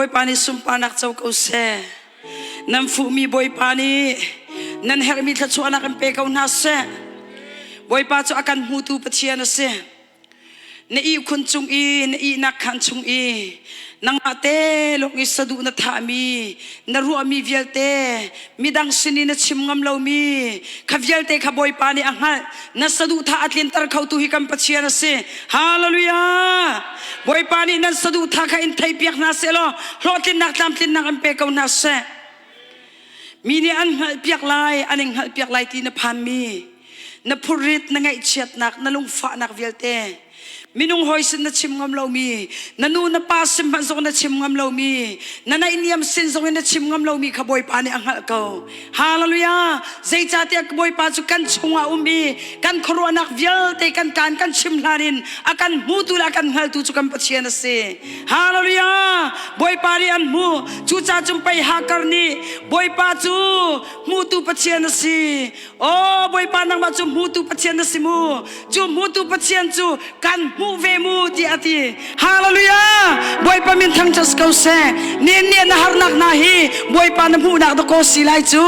Bawipa nih sunparnak co ko seh. Nan fuhmi Bawipa nih nan herhmi thluachuahnak in pe ko hna seh. Bawipa cu a kan hmutu Pathian a si. Na ihkhun cung i na ihnak khaan chung i nangmah te lawng i saduh na thahmi, na ruahmi vialte, midang sin i na chim ngam lomi kha vialte kha Bawipa nih a hngalh. Na saduhthah a tlinter khotu hi kan Pathian a si. Hallelujah! Bawipa nih nan saduhthah kha in theihpiak hna seh law hlawhtlinnak tlamtlinnak in pe ko hna seh. Mi nih an hngalhpiak lai, an in hngalhpiak lai ti na phanmi na phurrit, na ngaihchiatnak, na lungfahnak vialte minung hawi sin na chim ngam lomi, na nu na pa sin hmanh zong na chim ngam lomi, na naihniam sin zong in na chim ngam lomi kha Bawipa nih a hngalh ko. Hallelujah! Zeicahtiah Bawipa cu kan chungah um i kan khuaruahnak vialte kan kaan kan chim hlan in a kan hmutu le a kan hngaltu cu kan Pathian a si. Hallelujah! Bawipa nih an hmuh. Cucaah cun pei Hakar nih Bawipa cu hmutu Pathian a si. Aw Bawipa nangmah cu hmutu Pathian na si mu. Cu hmutu Pathian cu kan hmuh ve mu tiah a ti. Hallelujah! Bawipa min thangṭhat ko seh. Nin nih na harnak hna hi Bawipa na hmuhnak dakaw si lai cu.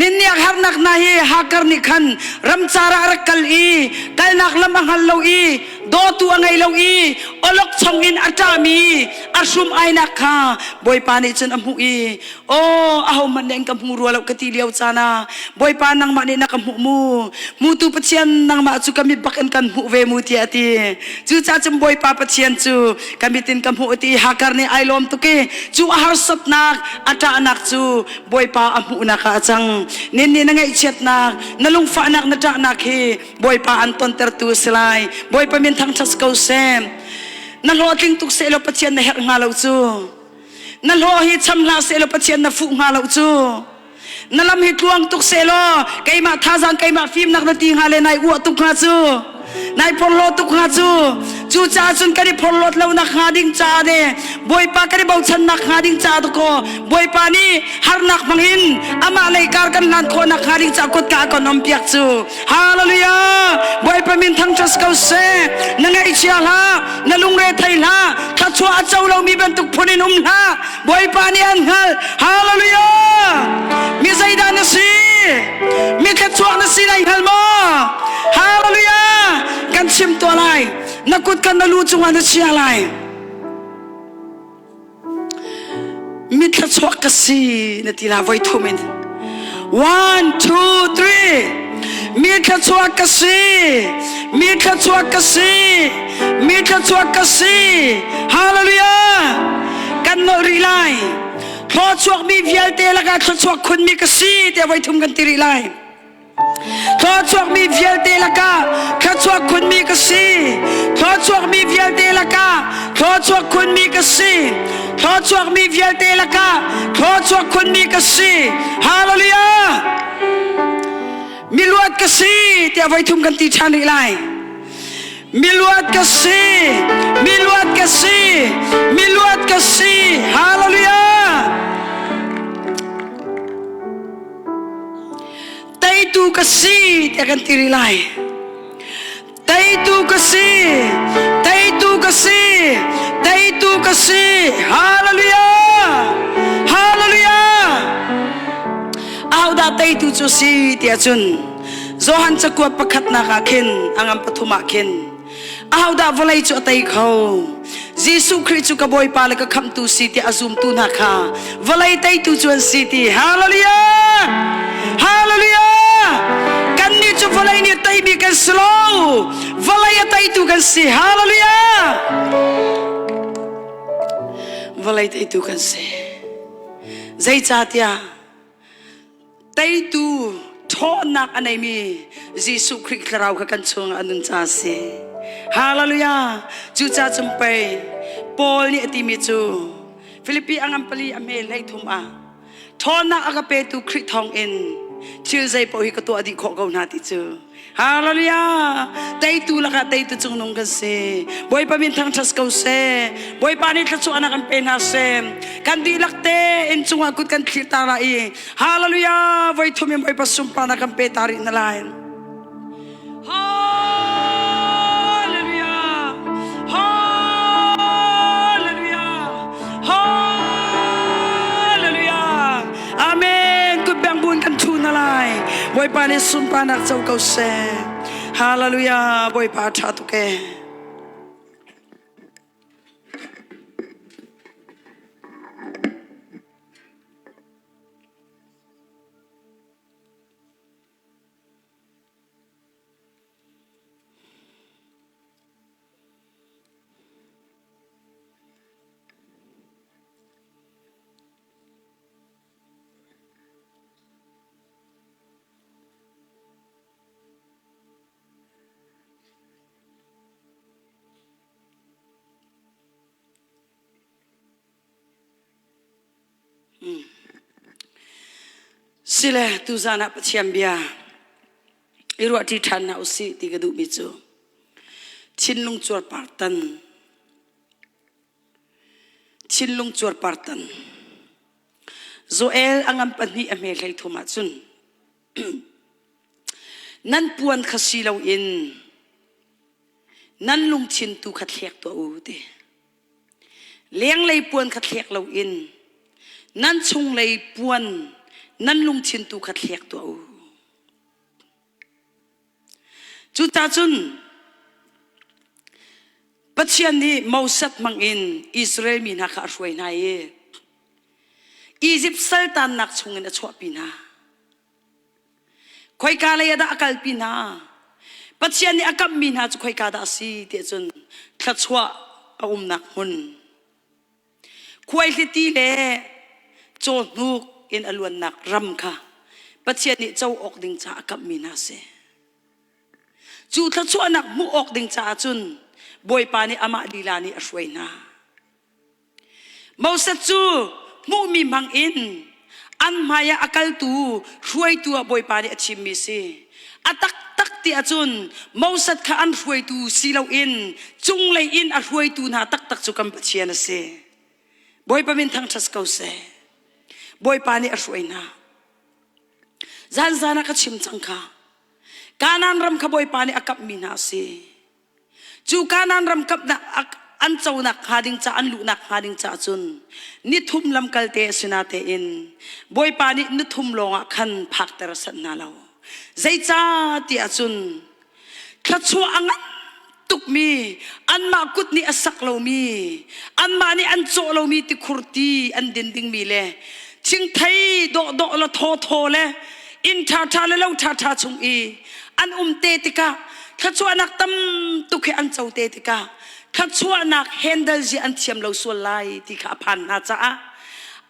Nin nih harnak hna hi Hakar nih khan ramcar ah a rak kal i kalnak lam a hngal lo i dawtu a ngei lo i awlokchong in a ṭahmi a hrum ainak kha Bawipa nih cun a hmuh i Aw, ahohmanh nih an ka hmu rua lo ka ti lio caan ah Bawipa nangmah nih na ka hmuh mu. Hmutu Pathian nangmah cu ka mit bak in kan hmuh ve mu tiah a ti. Cucaah cun Bawipa Pathian cu ka mit in ka hmuh ti Hagar nih ai lawm tuk i cu a harsatnak a ṭahnak cu Bawipa a hmuhnak ah a cang. Nin nih na ngaihchiatnak, na lungfahnak, na ṭahnak hi Bawipa an tontertu a si lai. Bawipa min thangṭhat ko seh. Na hlawhtling tuk seh law Pathian na herh hnga lo cu. Na hlawh hi cham hlah seh law Pathian na fuh hnga lo cu. Na lam hi tluang tuk seh law keimah thazaang keimah fimnak na ti hnga le nai uah tuk hnga cu. Nai porhlawt tuk hnga cu. Cucaah cun kan i porhlawt lo nak hnga ding caah le Bawipa kan i bochannak hnga ding caah dakaw Bawipa nih harnak hmangin amah lei kar kan hlan khawh nak hnga ding caah kutka a kan om piak cu. Hallelujah! Bawipa min thangṭhat ko seh. Na ngaihchia hlah, na lungre thei hlah, thluachuah a co lomi bantuk phun in um hlah. Bawipa nih an hngalh. Hallelujah! Mi zeidah na si? Mi thluachuah na si nai hngal maw? Hallelujah! Kan chim tuah lai. Na kut kan na lu cungah na chia lai. Mithla chuak ka si na ti la voi thum in. One, two, three. Mithla chuak ka si. Mithla chuak ka si. Mithla chuak ka si. Hallelujah. Kan nolh rih lai. Thluachuak mi vialte lakah thluachuak khunmi ka si tiah voi thum kan ti rih lai. Thluachuakmi vialte lakah thluachuak khunmi ka si. Thluachuakmi vialte lakah thluachuak khunmi ka si. Thluachuakmi vialte lakah thluachuak khunmi ka si. Hallelujah! Miluat ka si tiah voi thum kan ti ṭhan rih lai. Miluat ka si. Miluat ka si. Miluat ka si. Hallelujah! Teitu ka si tiah kan ti rih lai. Teitu ka si, teitu ka si, teitu ka si. Hallelujah! Hallelujah! Ahodah teitu cu si tiah cun Johan cakuat pakhatnak ah khin a ngam pathum ah khin Ahodah vawlei cu a tei kho? Jesuh Khrih cu ka Bawipa le ka khamhtu si tiah a zumtu hna kha vawlei teitu cu an si ti. Hallelujah! Hallelujah! Kannih cu vawlei nih teimi kan si lo. Vawlei a teitu kan si. Hallelujah! Vawlei teitu kan si. Zeicahtiah Teitu ṭhawnnak a neimi Jesuh Khrih Thlarau kha kan chungah a nun ca a si. Hallelujah! Cucaah cun pei Paul nih a timi cu Filipi a ngan pali a hme hlei thum ah ṭhawnnak a ka petu Khrih thawngin thil zei paoh hi ka tuah dih khawh ko hna ti cu. Hallelujah! Teitu lakah teitu cungnung kan si. Bawipa min thangṭhat ko seh. Bawipa nih thluachuahnak an pe hna seh. Kan dihlak te inn cungah kut kan thlir ta lai i Hallelujah! Voi thum in Bawipa sunparnak kan pe ta rih na lai. Hallelujah! Hallelujah! Hallelujah! Bawipa nih sunparnak co ko seh. Hallelujah. Bawipa ṭha tuk ee. Sile tuzan ah Pathian bia i ruahṭi ṭhan hna usih ti ka duhmi cu thinlung cuarpartan thinlung cuarpartan Joel a ngan pahnih a hme hlei thum ahcun nan puan kha si loin nan lungthin tu kha thlek tuah u ti. Lenglei puan kha thlek loin nan chunglei puan nan lungthin tu kha thlek tuah u. Cucacun Pathian nih Moses hmangin Israel mi hna kha a hruai hna i Izipt saltannak chungin a chuahpi hna. Khoika lei ah dah a kalpi hna? Pathian nih a kamhmi hna cu khoika dah a si tiah cun thluachuah a umnak hmun. Khuaihliti le cawhnuk in a luannak ram kha Pathian nih co awk ding caah a kamhmi hna a si. Cu thluachuahnak hmuh awk ding caah cun Bawipa nih amah lila nih a hruai hna. Moses cu hmuhmi hmang in an hmaiah a kaltu hruaitu ah Bawipa nih a thimmi si. A taktak ti ahcun Moses kha an hruaitu si loin cunglei in a hruaitu hna taktak cu kan Pathian a si. Bawipa min thangṭhat ko seh. Bawipa nih a hruai hna. Zanzan ah ka chim cang kha. Kanaan ram kha Bawipa nih a kamhmi hna a si. Cu Kanaan ram kamhnak an conak hnga ding ca an luhnak hnga ding ca cun nithum lamkalte a si natein Bawipa nih nithum lawngah khan phakter a sanh hna lo. Zeicah ti ahcun thluachuah a ngan tukmi anmah kut nih a sak lomi anmah nih an cawh lomi tikhur ti an din dingmi le thingthei dawhdawh le thawthaw le inn ṭhaṭha le lo ṭhaṭha chung i an um te tikah thluachuahnak tam tuk he an co te tikah thluachuahnak handle zia an thiam lo sual lai ti kha a phan hna caah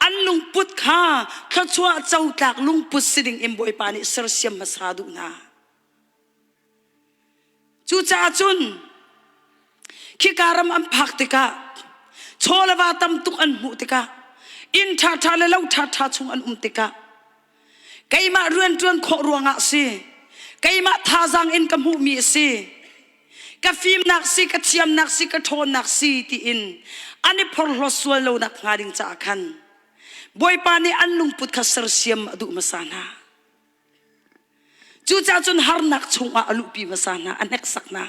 an lungput kha thluachuah cotlak lungput si ding in Bawipa nih sersiam hmasa duh hna. Cucaah cun khika ram an phak tikah chaw le va tam tuk an hmuh tikah inn ṭhaṭha le lo ṭhaṭha chung an um tikah keimah rianṭuan khawh ruangah si keimah thazaang in ka hmuhmi a si ka fimnak si ka thiamnak si ka ṭhawnnak si tiin an i phorhlawt sual lonak hnga ding caah khan Bawipa nih an lungput kha sersiam a duh hmasa hna. Cucaah cun harnak chungah a luhpi hmasa hna, a hneksak hna.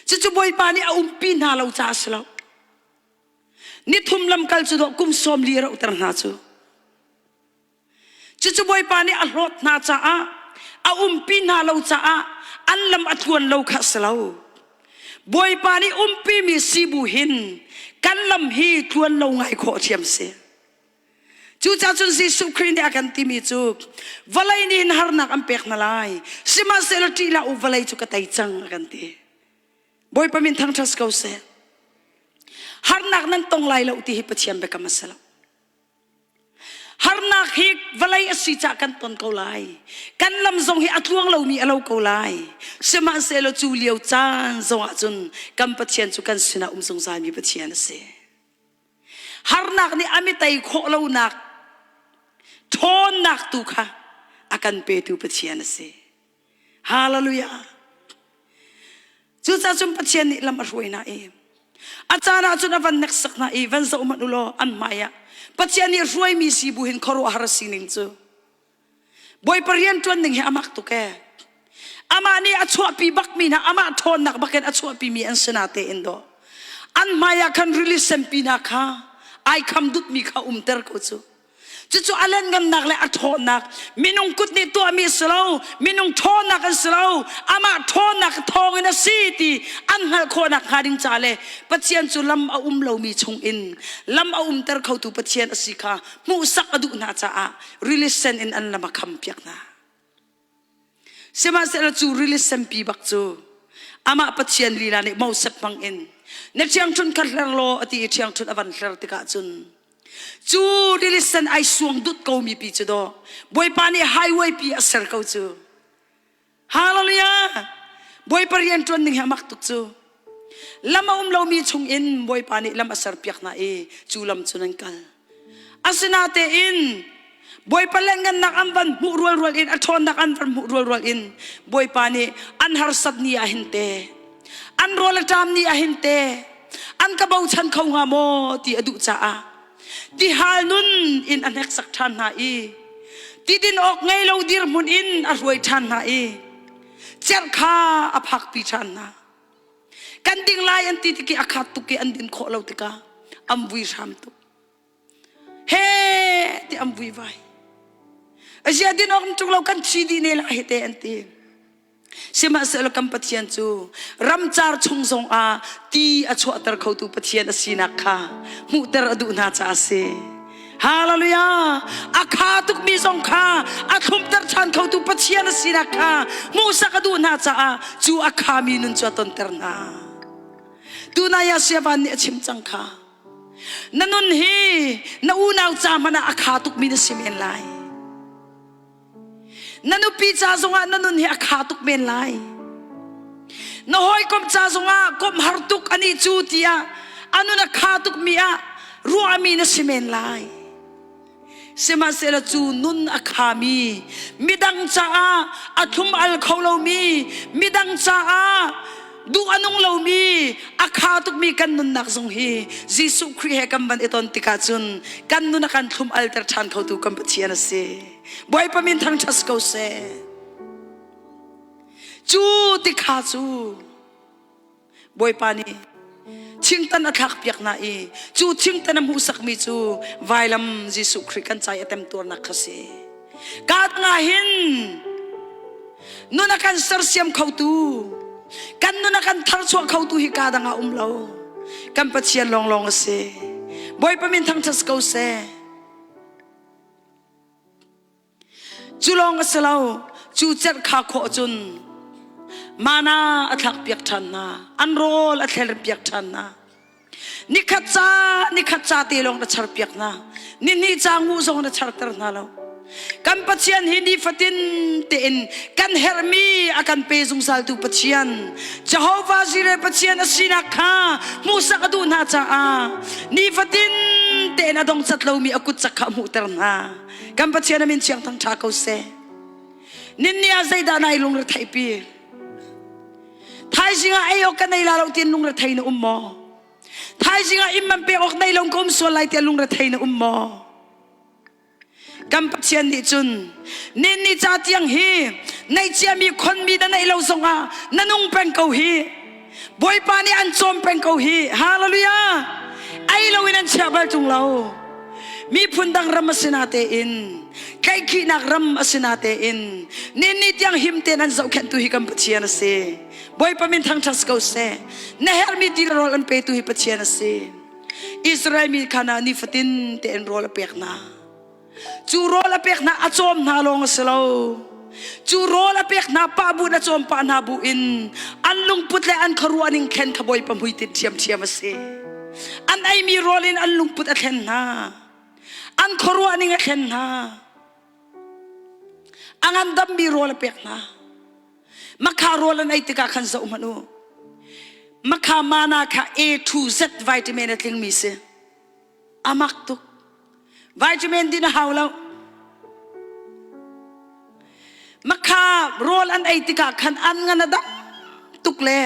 Cucu Bawipa nih a umpi hna lo caah a si lo. Nithum lamkal cu dawh kum sawm li a rohter hna cu. Cucu Bawipa nih a hlawt hna caah, a umpi hna lo caah an lam a tluan lo kha a si lo. Bawipa nih umpimi si bu hin kan lam hi tluan lo ngai khawh ṭhiam si. Cucaah cun Jesuh Khrih nih a kan timi cu vawlei nih hin harnak an pek hna lai. Sihmanhsehlaw ṭih hlah u vawlei cu ka tei cang a kan ti. Bawipa min thangṭhat ko seh. Harnak nan tong lai lo ti hi Pathian biakam a si lo. Harnak hi vawlei a si caah kan ton ko lai. Kan lam zong hi a tluang lomi a lo ko lai. Sihmanhsehlaw cu lio caan zongah cun kan Pathian cu kan sinah um zungzalmi Pathian a si. Harnak nih a mitei khawh lonak ṭhawnnak tu kha a kan petu Pathian a si. Hallelujah. Cucaah cun Pathian nih lam a hruai hna i a caan ah cun a van hneksak hna i van zoh hmanh u law an hmai ah Pathian nih hruaimi si bu hin khuaruahhar a sining cu Bawipa rianṭuan ning hi a mak tuk ee. Amah nih a chuahpi bakmi hna, amah ṭhawnnak bakin a chuahpimi an si natein dawh. An hmai ah khan rili senpi hna kha ai kham dutmi kha umter ko cu. Cucu a lianhngannak le a ṭhawnnak minung kut nih tuahmi a si lo, minung ṭhawnnak an si lo, amah ṭhawnnak thawngin a si ti an hngalh khawhnak hnga ding ca le Pathian cu lam a um lomi chungin lam a umter khotu Pathian a si kha hmuhsak a duh hna caah rili sen in an lam a khampiak hna. Sihmanhsehlaw cu rili senpi bak cu amah Pathian lila nih Moses hmang in na ṭhiangṭhunh kha hler law a ti i ṭhiangṭhunh a van hler tikah cun cu rili sen ai suang dut ko mi pi cu daw Bawipa nih highway pi a ser ko cu. Hallelujah! Bawipa rian ṭuan ning hi a mak tuk cu. Lam a um lomi chungin Bawipa nih lam a serpiak hna i cu lam cun an kal. Asinatein Bawipa lengngannak an van hmuh rualrual in a ṭhawnnak an van hmuh rualrual in Bawipa nih an harsat ni ah hin te an rawl a ṭam ni ah hin te an ka bochan kho hnga maw ti a duh caah tihal nun in a hneksak ṭhan hna i tidin awk ngei lo dirhmun in a hruai ṭhan hna i cerh kha a phakpi ṭhan hna. Kan ding lai an ti tik i a khat tuk i an din khawh lo tikah an vui hram tuk. He ti an vui vai. Azia din awk ṭung lo kan thi dih ne lai te an ti. Sihmanhsehlaw kan Pathian cu ramcar chung zongah ti a chuahter khotu Pathian a sinak kha hmuhter a duh hna caah a si. Hallelujah! A kha tukmi zong kha a thlumter ṭhan khotu Pathian a sinak kha hmuhsak a duh hna caah cu a khami nun cu a tonter hna. Tunai ah Siavan nih a chim cang kha. Na nun hi na unau ca hmanh ah a kha tukmi na si men lai. Na nupi ca zongah na nun hi a kha tuk men lai. Na hawikom ca zongah komh har tuk anih cu tiah a nun a kha tukmi ah ruahmi na si men lai. Sihmanhsehlaw cu nun a khami, midang caah a thlum al kho lomi, midang caah duh a nung lomi, a kha tukmi kan nunnak zong hi Jesuh Khrih he kan van i ton tikah cun kan nun a kan thlum alter ṭhan khotu kan Pathian a si. Bawipa min thangṭhat ko seh. Cu tikha cu Bawipa nih thingtan a thlak piak hna i cu thingtan a hmuhsakmi cu vailam Jesuh Khrih kan ca i a temtuarnak kha si. Ka nga hin nun a kan sersiam khotu kan nun a kan tharchuah khotu hi ka dang ah um lo. Kan Pathian lawnglawng a si. Bawipa min thangṭhat ko seh. Cu lawng a si lo, cu cerh kha khawh cun mana a thlakpiak ṭhan hna, an rawl a thlerpiak ṭhan hna. Nikhat ca, nikhat ca te lawng na charpiak hna. Nihnih ca nguh zong na charter hna lo. Kan Pathian hi nifatin tein kan herhmi a kan pe zungzaltu Pathian, Jehovah Jireh Pathian a sinak kha hmuhsak a duh hna caah nifatin tein a dongcat lomi a kutcak kha a hmuhter hna. Kan Pathian a min thiang thang ṭha ko seh. Ninni ah zeidah nai lungretheihpi? Thaizing ah ei awk ka nei la lo tiin lungrethei na um maw? Thaizing ah inn man pek awk nei lo ka um sual lai tiah lungrethei na um maw? Kan Pathian nih cun ninni ca tiang hi neihciami khonmi na neih lo zongah na nung peng ko hi. Bawipa nih an cawm peng ko hi. Hallelujah! Ei loin an chiah bal ṭung lo. Miphun dang ram a si natein tlaihkhihnak ram a si natein ninni tiang him tein an zohkhenhtu hi kan Pathian a si. Bawipa min thangṭhat ko seh. Na herhmi ti le rawl an petu hi Pathian a si. Israel mi kha na nifatin tein rawl a pek hna. Cu rawl a pek hna a cawm hna lawng a si lo. Cu rawl a pek hna pah bu in a cawm pah hna bu in an lungput le an khuaruah ning thlen kha Bawipa hmuitinh ṭhiamṭhiam a si. An eimi rawl in an lungput a thlen hna. An khuaruah ning a thlen hna. A ngandammi rawl a pek hna. Makha rawl an ei tikah khan zoh hmanh u. Makha mana kha A to Z vitamin a tlingmi si. A mak tuk. Vitamin din a hau lo. Makha rawl an ei tikah khan an ngan a dam tuk le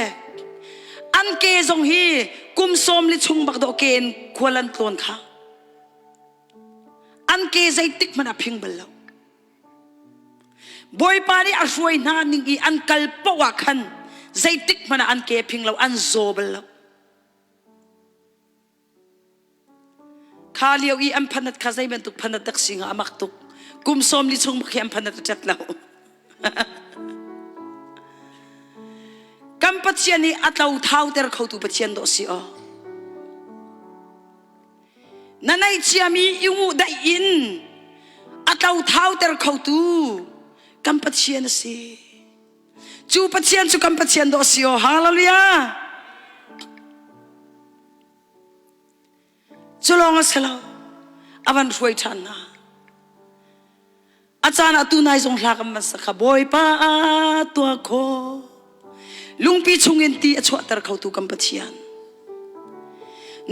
an ke zong hi kum sawm li chung bak dawh ke in khual an tlawn kha. An ke zeitik hmanh a phing bal lo. Bawipa nih a hruai hna ning i an kal paoh ah khan zeitik hmanh ah an ke phing lo, an zaw bal lo. Kha lio i an phanat kha zei bantuk phanat dak si nga amak tuk. Kum sawm li chung bak hi an phanat a ṭet lo. Kan Pathian hi a tlo thauter khotu Pathian dawh si aw. Na neih ciami i nguh daih in a tlo thauter khotu kan Pathian a si. Cu Pathian cu kan Pathian dawh si aw. Hallelujah. Cu lawng a si lo. A van hruai ṭhan hna. A caan ah tunai zong hla kan van sak kha Bawipa a tuah khawh. Lungpi chungin ti a chuahter khotu kan Pathian.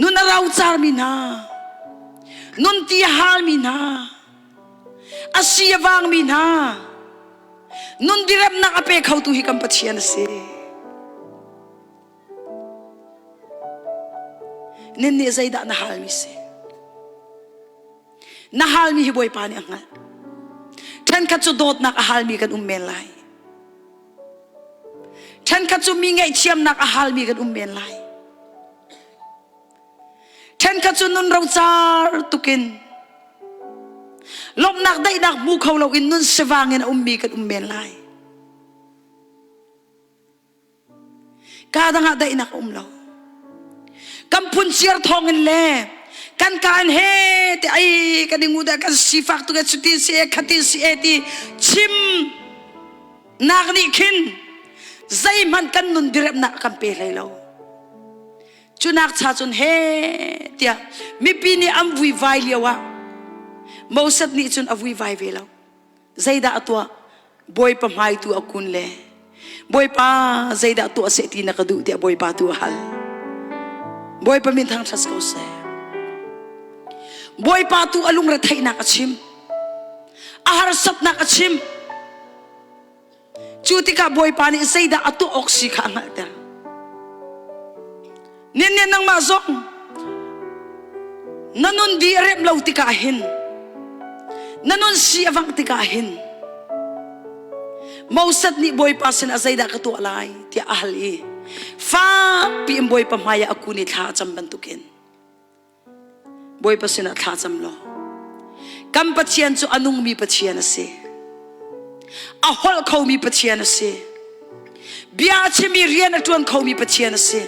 Nun a rocarmi hna, nun ti a halmi hna, a si a vangmi hna, nun diremnak a pe khotu hi kan Pathian a si. Nin nih zeidah na halmi si? Na halmi hi Bawipa nih a hngalh. Ṭhenkhat cu dawtnak a halmi kan um men lai. Ṭhenkhat cu mi ngaihthiamnak a halmi kan um men lai. Ṭhenkhat cu nun rocar tukin lawmhnak daihnak hmu kho loin nun sivang in a ummi kan um men lai. Kaa dang ah daihnak a um lo. Kan phunciar thawng in le kan ka in he te ai kan i ngu dah kan sifak tuk e cutin si e khatin si e ti chim nak nih khin zeihmanh kan nun diremnak a kan pe hlei lo. Cunak cha cun he tiah mipi nih an vuivai lio ah Moses nih cun a vuivai ve lo. Zeidah a tuah? Bawipa hmai tu a kun le Bawipa zeidah tuah seh ti na ka duh tiah Bawipa tu a hal. Bawipa min thangṭhat ko seh. Bawipa tu a lungretheihnak a chim. A harsatnak a chim. Cu tikah Bawipa nih zeidah a tuah awk si kha a hngalhter. Nin nih nangmah zong na nun di a remh lo tikah hin na nun si a vangh tikah hin Moses nih Bawipa sinah zeidah ka tuah lai tiah a hal i fakpi in Bawipa hmaiah a kun i thla a cam bantukin Bawipa sinah thla cam law kan Pathian cu a nungmi Pathian a si. A holh khomi Pathian a si. Bia a chimi rian a ṭuan khomi Pathian a si.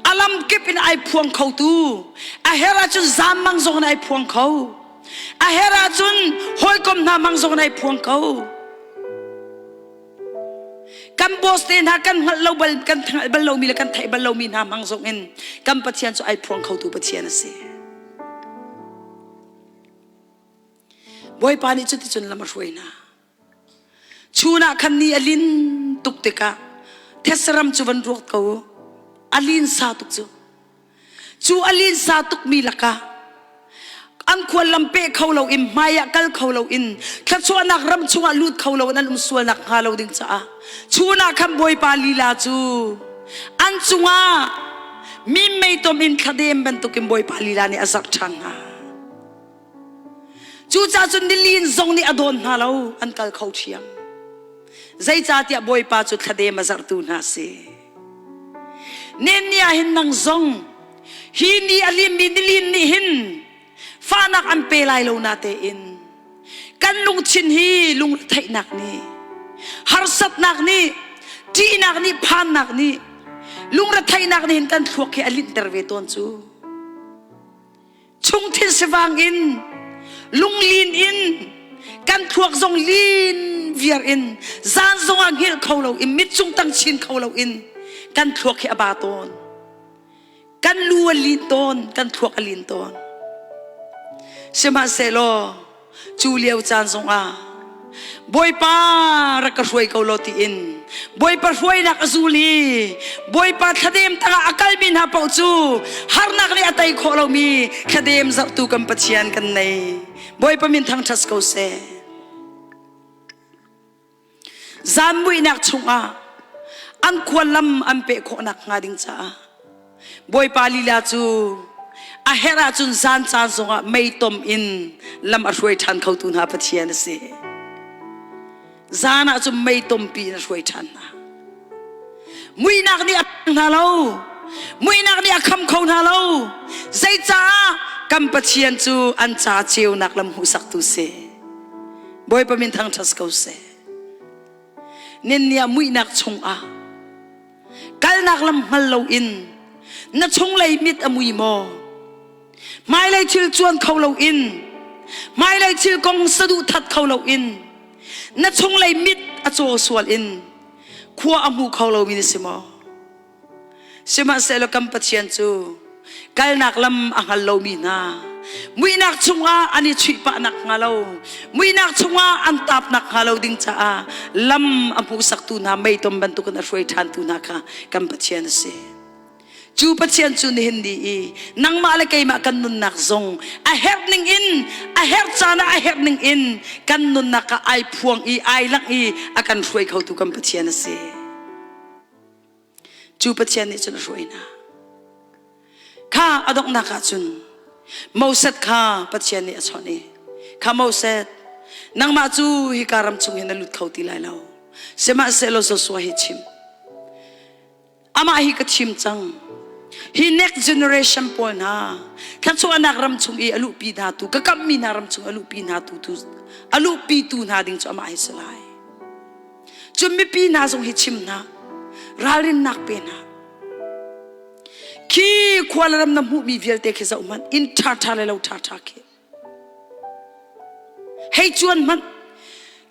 A lam kip in ai phuang khotu. A her ahcun zaam mang zong in ai phuang kho. A her ahcun hawikom hna mang zong in ai phuang kho. Kan boss te hna kan hngalh lo bal kan hngalh bal lomi le kan theih bal lomi hna hmang zong in kan Pathian cu ai phuang khotu Pathian a si. Bawipa nih cuticun lam a hruai hna. Chun ah khan ni a lin tuk tikah thetse ram cu van ruak ko u. A lin sa tuk cu. Cu a linsa tukmi lakah an khuallam peh kho loin hmai ah kal kho loin thluachuahnak ram chungah lut kho loin an um sualnak hnga lo ding caah chun ah khan Bawipa lila cu an cungah mim meitom in thladem bantukin Bawipa lila nih a zarh ṭhan hna. Cucaah cun nilin zong nih a dawn hna lo, an kal kho ṭhiam. Zeicahtiah Bawipa cu thladem a zarhtu hna a si. Nen ni ah hin nang zong hi ni a limmi nilin nih hin fahnak an pe lai lo natein kan lungthin hi lungretheihnak nih harsatnak nih ṭihnak nih phannak nih lungretheihnak nih hin kan thluak hi a linhter ve tawn cu. Chungthin sivang in lunglin in kan thluak zong lin viar in zan zong ah hngilh kho lo in mit cung tang chin kho lo in kan thluak hi a ba tawn. Kan lu a lin tawn, kan thluak a lin tawn. Sihmanhsehlaw Cu lio caan zongah Bawipa rak ka hruai ko law tiin Bawipa hruainak a zul i Bawipa thladem tangah a kalmi hna paoh cu harnak nih a tei khawh lomi thladem zarhtu kan Pathian kan nei. Bawipa min thangṭhat ko seh. Zanmuihnak chungah an khuallam an peh khawhnak hnga ding caah Bawipa lila cu a herh ahcun zan caan zongah meitom in lam a hruai ṭhan khotu hna Pathian a si. Zan ah cun meitompi in a hruai ṭhan hna. Muihnak nih a hna lo. Muihnak nih a kham kho hna lo. Zeicaah? Kan Pathian cu an ca ceunak lam hmuhsaktu si. Bawipa min thangṭhat ko seh. Ninni ah muihnak chungah kalnak lam hngal loin na chunglei mit a mui maw? Hmailei thil cuan kho loin hmailei thil kong saduhthat kho loin na chunglei mit a caw sual in khua a hmu kho lomi na si maw? Sihmanhsehlaw kan Pathian cu kalnak lam a hngal lomi hna muihnak chungah an i chuihpah nak hnga lo muihnak chungah an tap nak hnga lo ding caah lam a hmuhsaktu hna meitom bantukin a hruai ṭhantu hna kha kan Pathian a si. Cu Pathian cu nihin ni i nangmah le keimah kan nunnak zong a herh ning in a herh caan ah a herh ning in kan nunnak ah ai phuang i ai langh i a kan hruai khotu kan Pathian a si. Cu Pathian nih cun a hruai hna. Kha a donghnak ah cun Moses kha Pathian nih a chawnh i kha Moses nangmah cu hika ram chung hin na lut kho ti lai lo. Sihmanhsehlaw Joshua hi chim. Amah hi ka thim cang. Hi next generation pawl hna thluachuahnak ram chung i a luhpi hna tu ka kamhmi hna ram chung a luhpi hna tu tu a luhpi tu hna ding cu amah hi si lai. Cun mipi hna zong hi chim hna, ralrinnak pe hna. Khi khua le ram na hmuhmi vialte khi zoh hmanh, inn ṭhaṭha le lo ṭhaṭha khi. Hei cuan hmanh,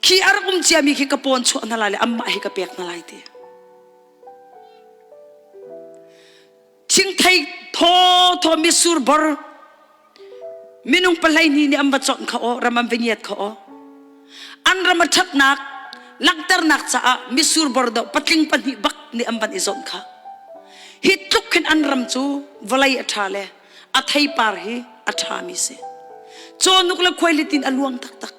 khi a rak um ciami khi ka pawn chuah hna lai le anmah hi ka pek hna lai ti. Thingthei thaw thaw mitsur bor minung pahleihnih nih an va cawnh kha aw ram an va ngiat kha aw an ram a ṭhatnak langhternak caah mitsur bor do patling pahnih bak nih an van i zawnh kha hi tluk khin an ram cu vawlei a ṭha le a theipar hi a ṭhami si cawhnuk le khuailitin a luang taktak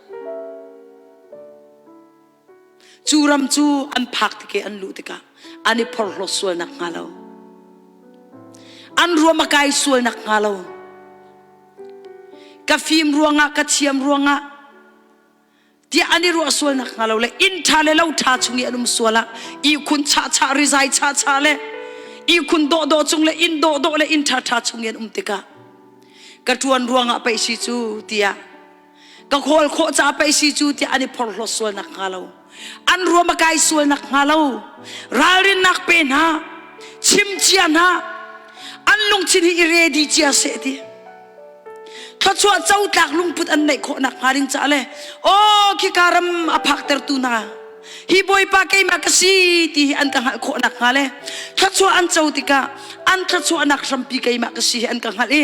Cu ram cu an phak tik i an luh tikah an i phorhlawt sual nakhnga lo, an ruam a kai sual nakhnga lo, ka fim ruangah ka thiam ruangah tiah an i ruah sual nakhnga lo le inn ṭha le lo ṭha chung i an um sual ah ihkhun chahchah rizai chahchah le ihkhun dawhdawh cung le inn dawhdawh le inn ṭhaṭha chung i an um tikah ka ṭuan ruangah pei si cu tiah ka khawl khawh ca pei si cu tiah an i phorhlawt sual nak hnga lo an ruam a kai sual nak hnga lo ralrinnak pe hna chim cia hna an lungthin hi i ready cia seh ti thluachuah cotlak lungput an neih khawh nak hnga ding ca le aw khika ram a phaktertu hna hi bawipa keimah ka si ti hi an ka hngalh khawh nak hnga le thluachuah an co tikah an thluachuahnak hrampi keimah ka si hi an ka hngalh i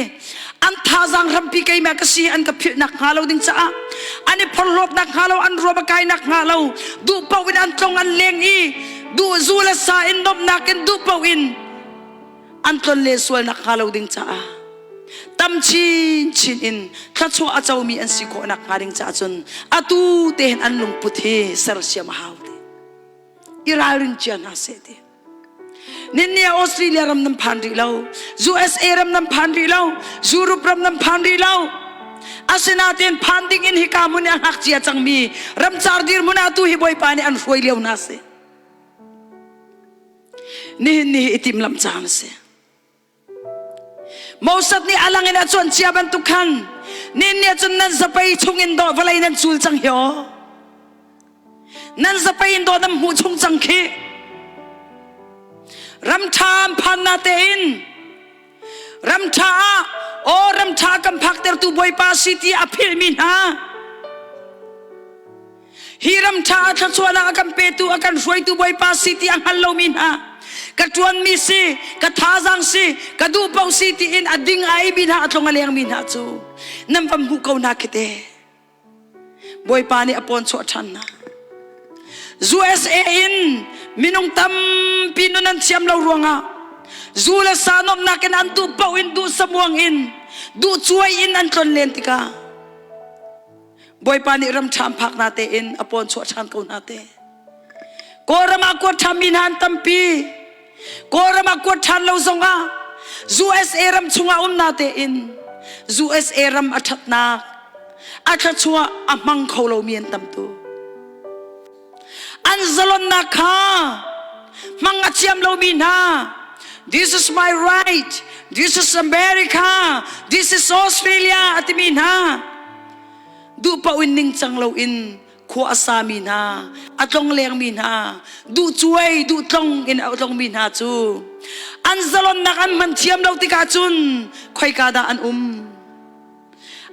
an thazaang hrampi keimah ka si an ka philhnak hnga lo ding caah an i phorhlawtnak hnga lo an ruam a kainak hnga lo duh paoh in an tlong an leng i duh zu le sa in nomnak in duh paoh in an tlon le sualnak hnga lo ding caah tam chinchin in thluachuah a comi an si khawhnak hnga ding caah cun atu te hin an lungput hi sersiam a hau ti i ralring cia hna seh ti Ninni ah Australia ram nan phan rih lo, USA ram nan phan rih lo, Europe ram nan phan rih lo. Asinain phan ding in hika hmun i a ngakchia cangmi ramcar dirhmun ah tu hi Bawipa nih an hruai lio hna si. Nihin ni hi i timhlamh caan a si. Moses nih a lang in a cuan cia bantuk khan nin nih cun nan zapei chung in dawh vawlei nan cul cang hi aw. Nan zapei in dawh nan hmuh chung cang khi. Ram ṭha an phan na tein ram ṭha ah aw ram ṭha kan phaktertu Bawipa si ti a philhmi hna Hi ram ṭha ah thluachuahnak a kan petu a kan hruaitu Bawipa si ti a hngal lomi hna ka ṭuanmi si ka thazaang si ka duh paoh si tiin a ding a eimi hna a tlung a lengmi hna cu nan van hmuh ko hna khi te Bawipa nih a pawn chuah ṭhan hna USA in minung tampi nun an thiam lo ruangah zu le sa nuamhnak in an duh paoh in duh samuang in duh cuai in an tlon len tikah Bawipa nih ram ṭha an phak hna tein a pawn chuah ṭhan ko hna te. Kawlram ah kuat ṭhanmi hna an tampi. Kawlram ah kuat ṭhan lo zongah USA ram chungah um na tein USA ram a ṭhatnak a thluachuah a hmang kho lomi an tam tu. An zalonnak kha hmang a thiam lomi hna. This is my right. This is America. This is Australia a timi hna. Duh paoh in ningcang loin khua a sami hna, a tlonglengmi hna, duh cuai, duh tlong in a tlongmi hna cu an zalonnak an hman thiam lo tikah cun khoika dah an um?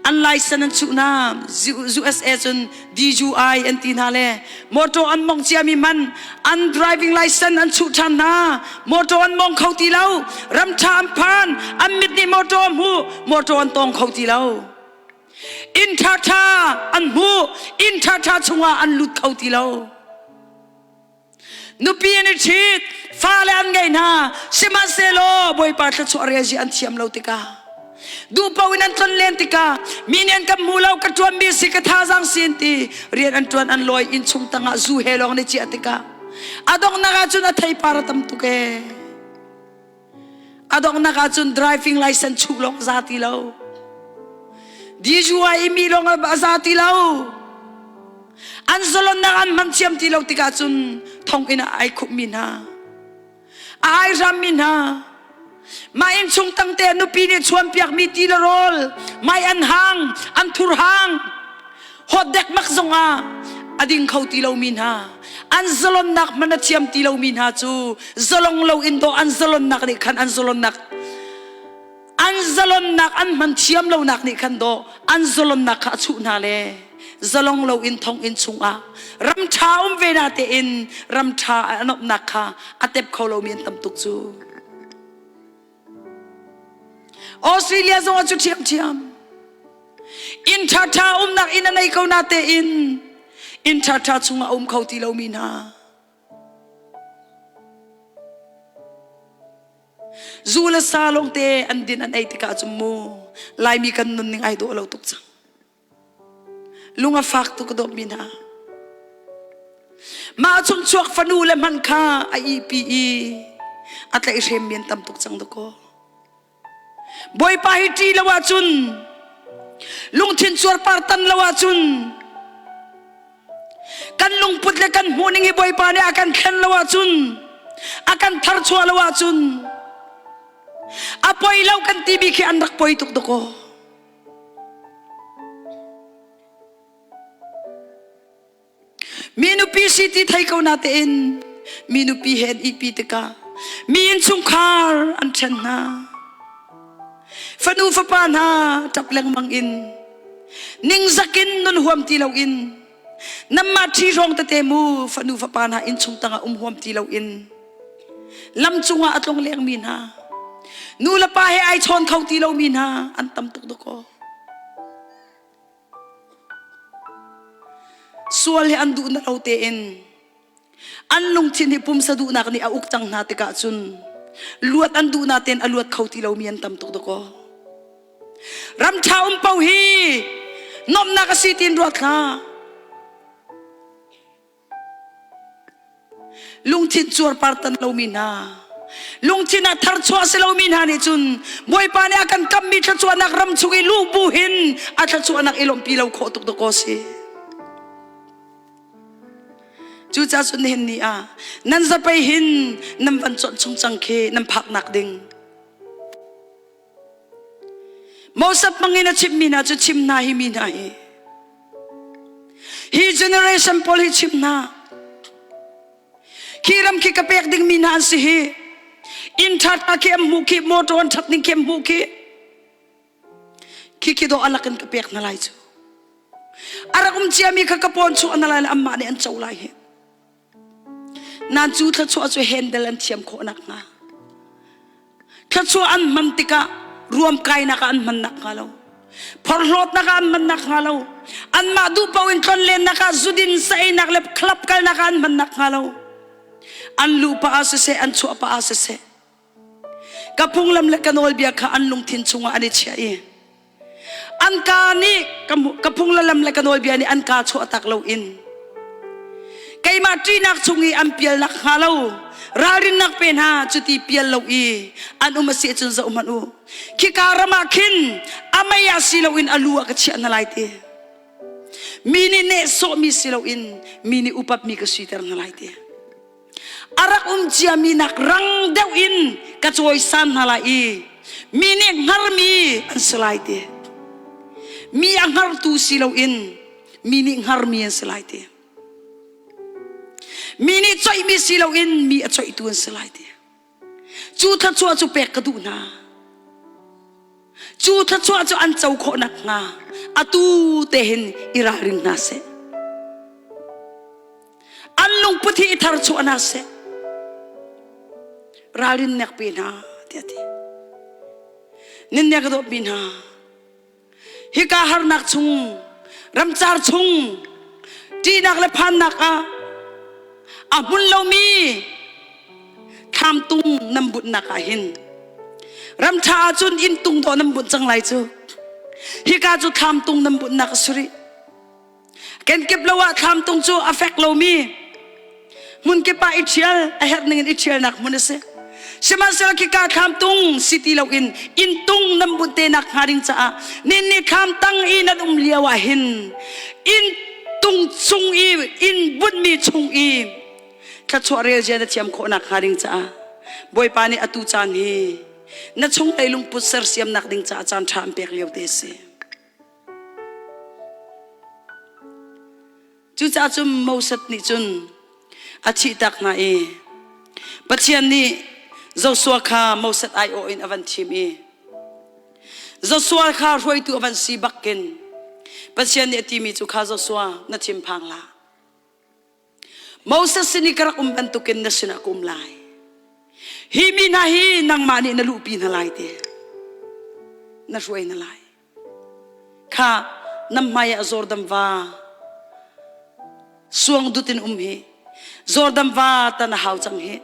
An license an chuh hna USA cun DUI an ti hna le motor an mong ciami man an driving license an chuh ṭhan hna motor an mong kho ti lo ram ṭha an phan an mit nih motor a hmu motor an tong kho ti lo inn ṭhaṭha an hmu inn ṭhaṭha chungah an lut kho ti lo nupi an i ṭhit fale an ngei hna sihmanhsehlaw Bawipa thluachuah rel an thiam lo tikah duh paoh in an tlon len tikah mi nih an kan hmu lo ka ṭuanmi si ka thazaang si an ti rian an ṭuan an lawi inn chung tangah zu he lawng ni ciah tikah a donghnak ah cun a theipar a tam tuk ee A donghnak ah cun driving license chuh lawng za ti lo. DUI mi lawng a za ti lo. An zalonnak an hman thiam ti lo tikah cun thonginn ah ai khupmi hna. A ai rammi hna. Mah innchung tangte nupi nih chuanpiakmi ti le rawl, mai an hang, an thur hang. Hot dekmak zongah a ding kho ti lomi hna an zalonnak hmanh a thiam ti lomi hna cu zalong lo in dawh an zalonnak nih khan an zalonnak an zalonnak an hman thiam lonak nih khan dawh an zalonnak kha a chuh hna le zalong lo in thonginn chungah ram ṭha um ve na tein ram ṭha a nomhnak kha a tep kho lomi an tam tuk cu. Australia zong ah cu ṭhiamṭhiam. Inn ṭhaṭha umnak inn a nei ko na tein inn ṭhaṭha chungah a um kho ti lomi hna. Zu le sa lawngte an din an ei tikah cun mu Laimi kan nunning ai dawh lo tuk cang. Lung a fak tuk ka dawtmi hna. Mah chung chuak fanu le hman kha a ihpi i a tlaihhrem mi an tam tuk cang dakaw. Bawipa hi ṭih lo ahcun lungthin cuarpar tan lo ahcun kan lungput le kan hmuhning hi Bawipa nih a kan thlen lo ahcun a kan tharchuah lo ahcun a poi lo kan timi khi an rak poi tuk dakaw. Mi nupi si ti thei ko na tein mi nupi he an ihpi tikah mi innchungkhar an ṭhen hna. Fanu fapa hna ṭap lengmang in ningzak in nun huam ti loin nanmah ṭhi hrawng tete mu fanu fapa hna innchung tangah um huam ti loin lam cungah a tlong lengmi hna nu le pa he ai chawn kho ti lomi hna an tam tuk dakaw. Sual hi an duh na lo tein an lungthin hi pumsa duhnak nih a uk cang hna tikah cun luat an duh na tein a luat kho ti lomi an tam tuk dakaw. Ram ṭha um paoh hi nuamhnak a si tiin ruat hlah. Lungthin cuarpar tan lomi hna lungthin ah tharchuah si lomi hna nih cun Bawipa nih a kan kammi thluachuahnak ram chung i luh bu hin a thluachuahnak i lawmhpi lo khawh tuk dakaw si. Cucaah cun nihin ni ah nan zapei hin nan van chawnh chung cang khi nan phaknak ding. Moses hmangin a chimmi hna cu chim hna hi mi hna hi. Hi generation pawl hi chim hna. Khi ram khi ka pek dingmi hna an si hi. Inn ṭha khi an hmuh khi, motor an ṭhat ning khi an hmuh khi. Khi khi dawh alak in ka pek hna lai cu. A rak um ciami kha ka pawn chuah hna lai le anmah nih an co lai hi. Nan cu thluachuah cu handle an thiam khawh nakhnga. Thluachuah an hman tikah ruamkainak ah an hman nakhnga lo. Phorhlawtnak ah an hman nakhnga lo. Anmah duh paoh in tlonlennak ah zudin saeinak le club kalnak ah an hman nakhnga lo. An luh pah ah siseh, an chuah pah ah siseh. Ka phunglam le ka nawlbia kha an lungthin chungah an i chiah i an kaa nih ka phunglam le ka nawlbia nih an kaa chuahtak loin keimah ṭihnak chung i an pialnak hnga lo ralrinnak pe hna cuti pial lo i an um a si ahcun zoh hmanh u khika ram ah khin a mei ah si loin a lu ah ka chiah hna lai ti mi nih nehsawhmi si loin mi nih upatmi ka siter hna lai ti. A rak um ciami nak rang deuh in ka cawisan hna lai i mi nih hngarmi an si lai ti. Mi a hngartu si loin mi nih hngarmi an si lai ti. Mi nih coihmi si loin mi a coihtu an si lai ti. Cu thluachuah cu pek ka duh hna. Cu thluachuah cu an co khawh nakhnga atu te hin i ralring hna seh. An lungput hi i tharchuah hna seh. Ralrin nek pe hna tiah a ti. Nan nek ka dawtmi hna. Hika harnak chung, ramcar chung, ṭihnak le phannak ah a hmun lomi thlamtung nan bunhnak ah hin ramṭha ahcun inn tung dawh nan bunh cang lai cu. Hika cu thlamtung nan bunhnak a si rih. Kenkip lo ah thlamtung cu a fek lomi hmunkip ah i ṭhial a herh ning in i ṭhialnak hmun a si. Sihmanhsehlaw khika thlamtung si ti loin inntung nan bunh te nak hnga ding caah nin nih thlam tang i nan um lio ah hin inntung chung i inn bunhmi chung i thluachuah rel zia na thiam khawh nak hnga ding caah Bawipa nih atu caan hi na chunglei lungput sersiamnak ding caah caan ṭha an pek lio te a si. Cucaah cun Moses nih cun a thihtak hna i Pathian nih Joshua kha Moses aiawh in a van thim i Joshua kha hruaitu a van si bakin Pathian nih a timi cu kha Joshua na thinphang hlah. Moses sin i ka rak um bantukin na sinah ka um lai. Hi mi hna hi nangmah nih na luhpi hna lai ti. Na hruai hna lai. Kha nan hmai ah Jordan va suang dut in um hi. Jordan va tan a hau cang hi.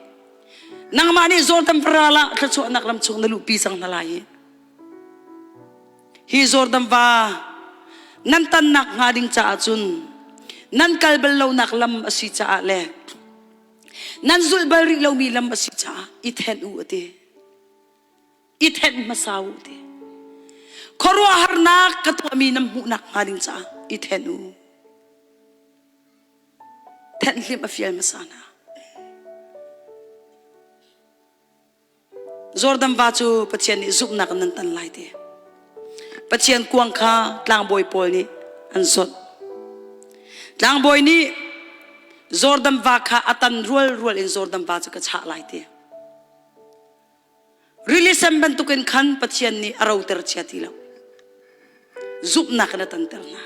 Nangmah nih Jordan va ral ah thluachuahnak lam chung na luhpi cang hna lai hi. Hi Jordan va nan tannak hnga ding caah cun nan kal bal lonak lam a si caah le nan zulh bal rih lomi lam a si caah i thenh u a ti. I thenh hmasa u ti. Khuaruahharnak ka tuahmi nan hmuhnak hnga ding caah i thenh u. Thenhhlimh a fial hmasa hna. Jordan va cu Pathian nih zumhnak in nan tan lai ti. Pathian kuang kha tlangbawi pawl nih an zawnh. Tlangbawi nih Jordan va kha a tan rual rual in Jordan va cu ka chah lai ti. Rili sen bantukin khan Pathian nih a roter chia ti lo. Zumhnak in a tanter hna.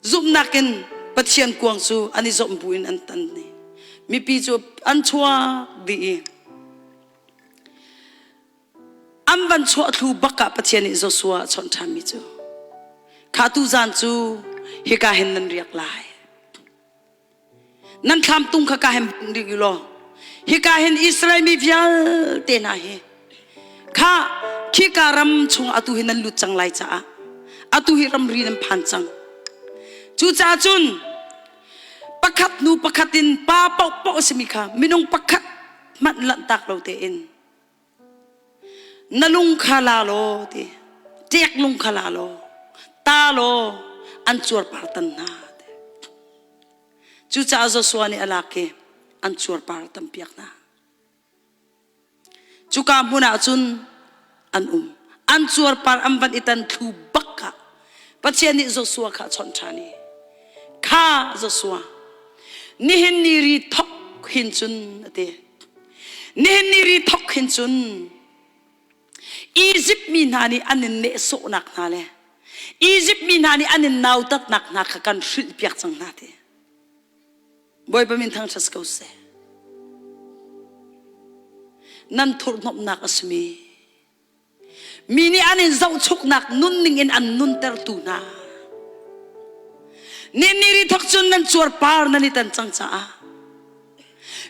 Zumhnak in Pathian kuang cu an i zawmh bu in an tan ni. Mipi cu an chuak dih i an van chuah thlu bak ah Pathian nih Joshua a chawnh ṭhanmi cu kha tu zan cu hika hin nan riak lai. Nan thlam tung kha ka hin rih u law hika hin Israel mi vialte hna hi kha khika ram chung atu hi nan lut cang lai caah atu hi ramri nan phan cang. Cucaah cun pakhat hnu pakhat in pa paohpaoh a simi kha minung pakhat hmanh lanhtak lo tein Na lung kha la law ti ṭek lung kha la law ta law an cuarpar tan hna ti. Cucaah Joshua nih a lak i an cuarpar a tampiak hna. Cuka hmun ah cun an um. An cuarpar an van i tan thlu bak ah Pathian nih Joshua kha a chawnh ṭhan i kha Joshua nihin ni ri thok hin cun a ti. Nihin ni ri thok hin cun Izipt mi hna nih an in nehsawhnak hna le Izipt mi hna nih an in nautatnak hna kha kan hrilhpiak cang hna ti. Bawipa min thangṭhat ko seh. Nan thurhhnawmhnak a simi Mi nih an in zohchuknak nunning in an nuntertu hna. Ni ri thok cun nan cuarpar nan i tan cang caah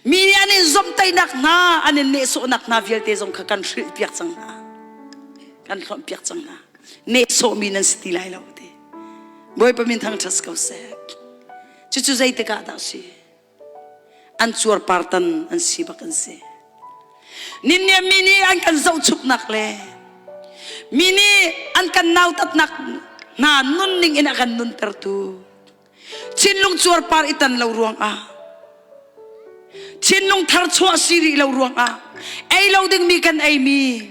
mi nih an in zomhtaihnak hna an in nehsawhnak hna vialte zong kha kan hrilhpiak cang hna. Kan hlonhpiak cang hna. Nehsawhmi nan si ti lai lo ti. Bawipa min thangṭhat ko seh. Cucu zeitik ah dah si? An cuarpartan an si bak an si. Ninniam mi nih an kan zohchuknak le mi nih an kan nautatnak hna nunning in a kan nuntertu. Thinlung cuarpar i tan lo ruangah thinlung thar chuah si rih lo ruangah ei lo dingmi kan eimi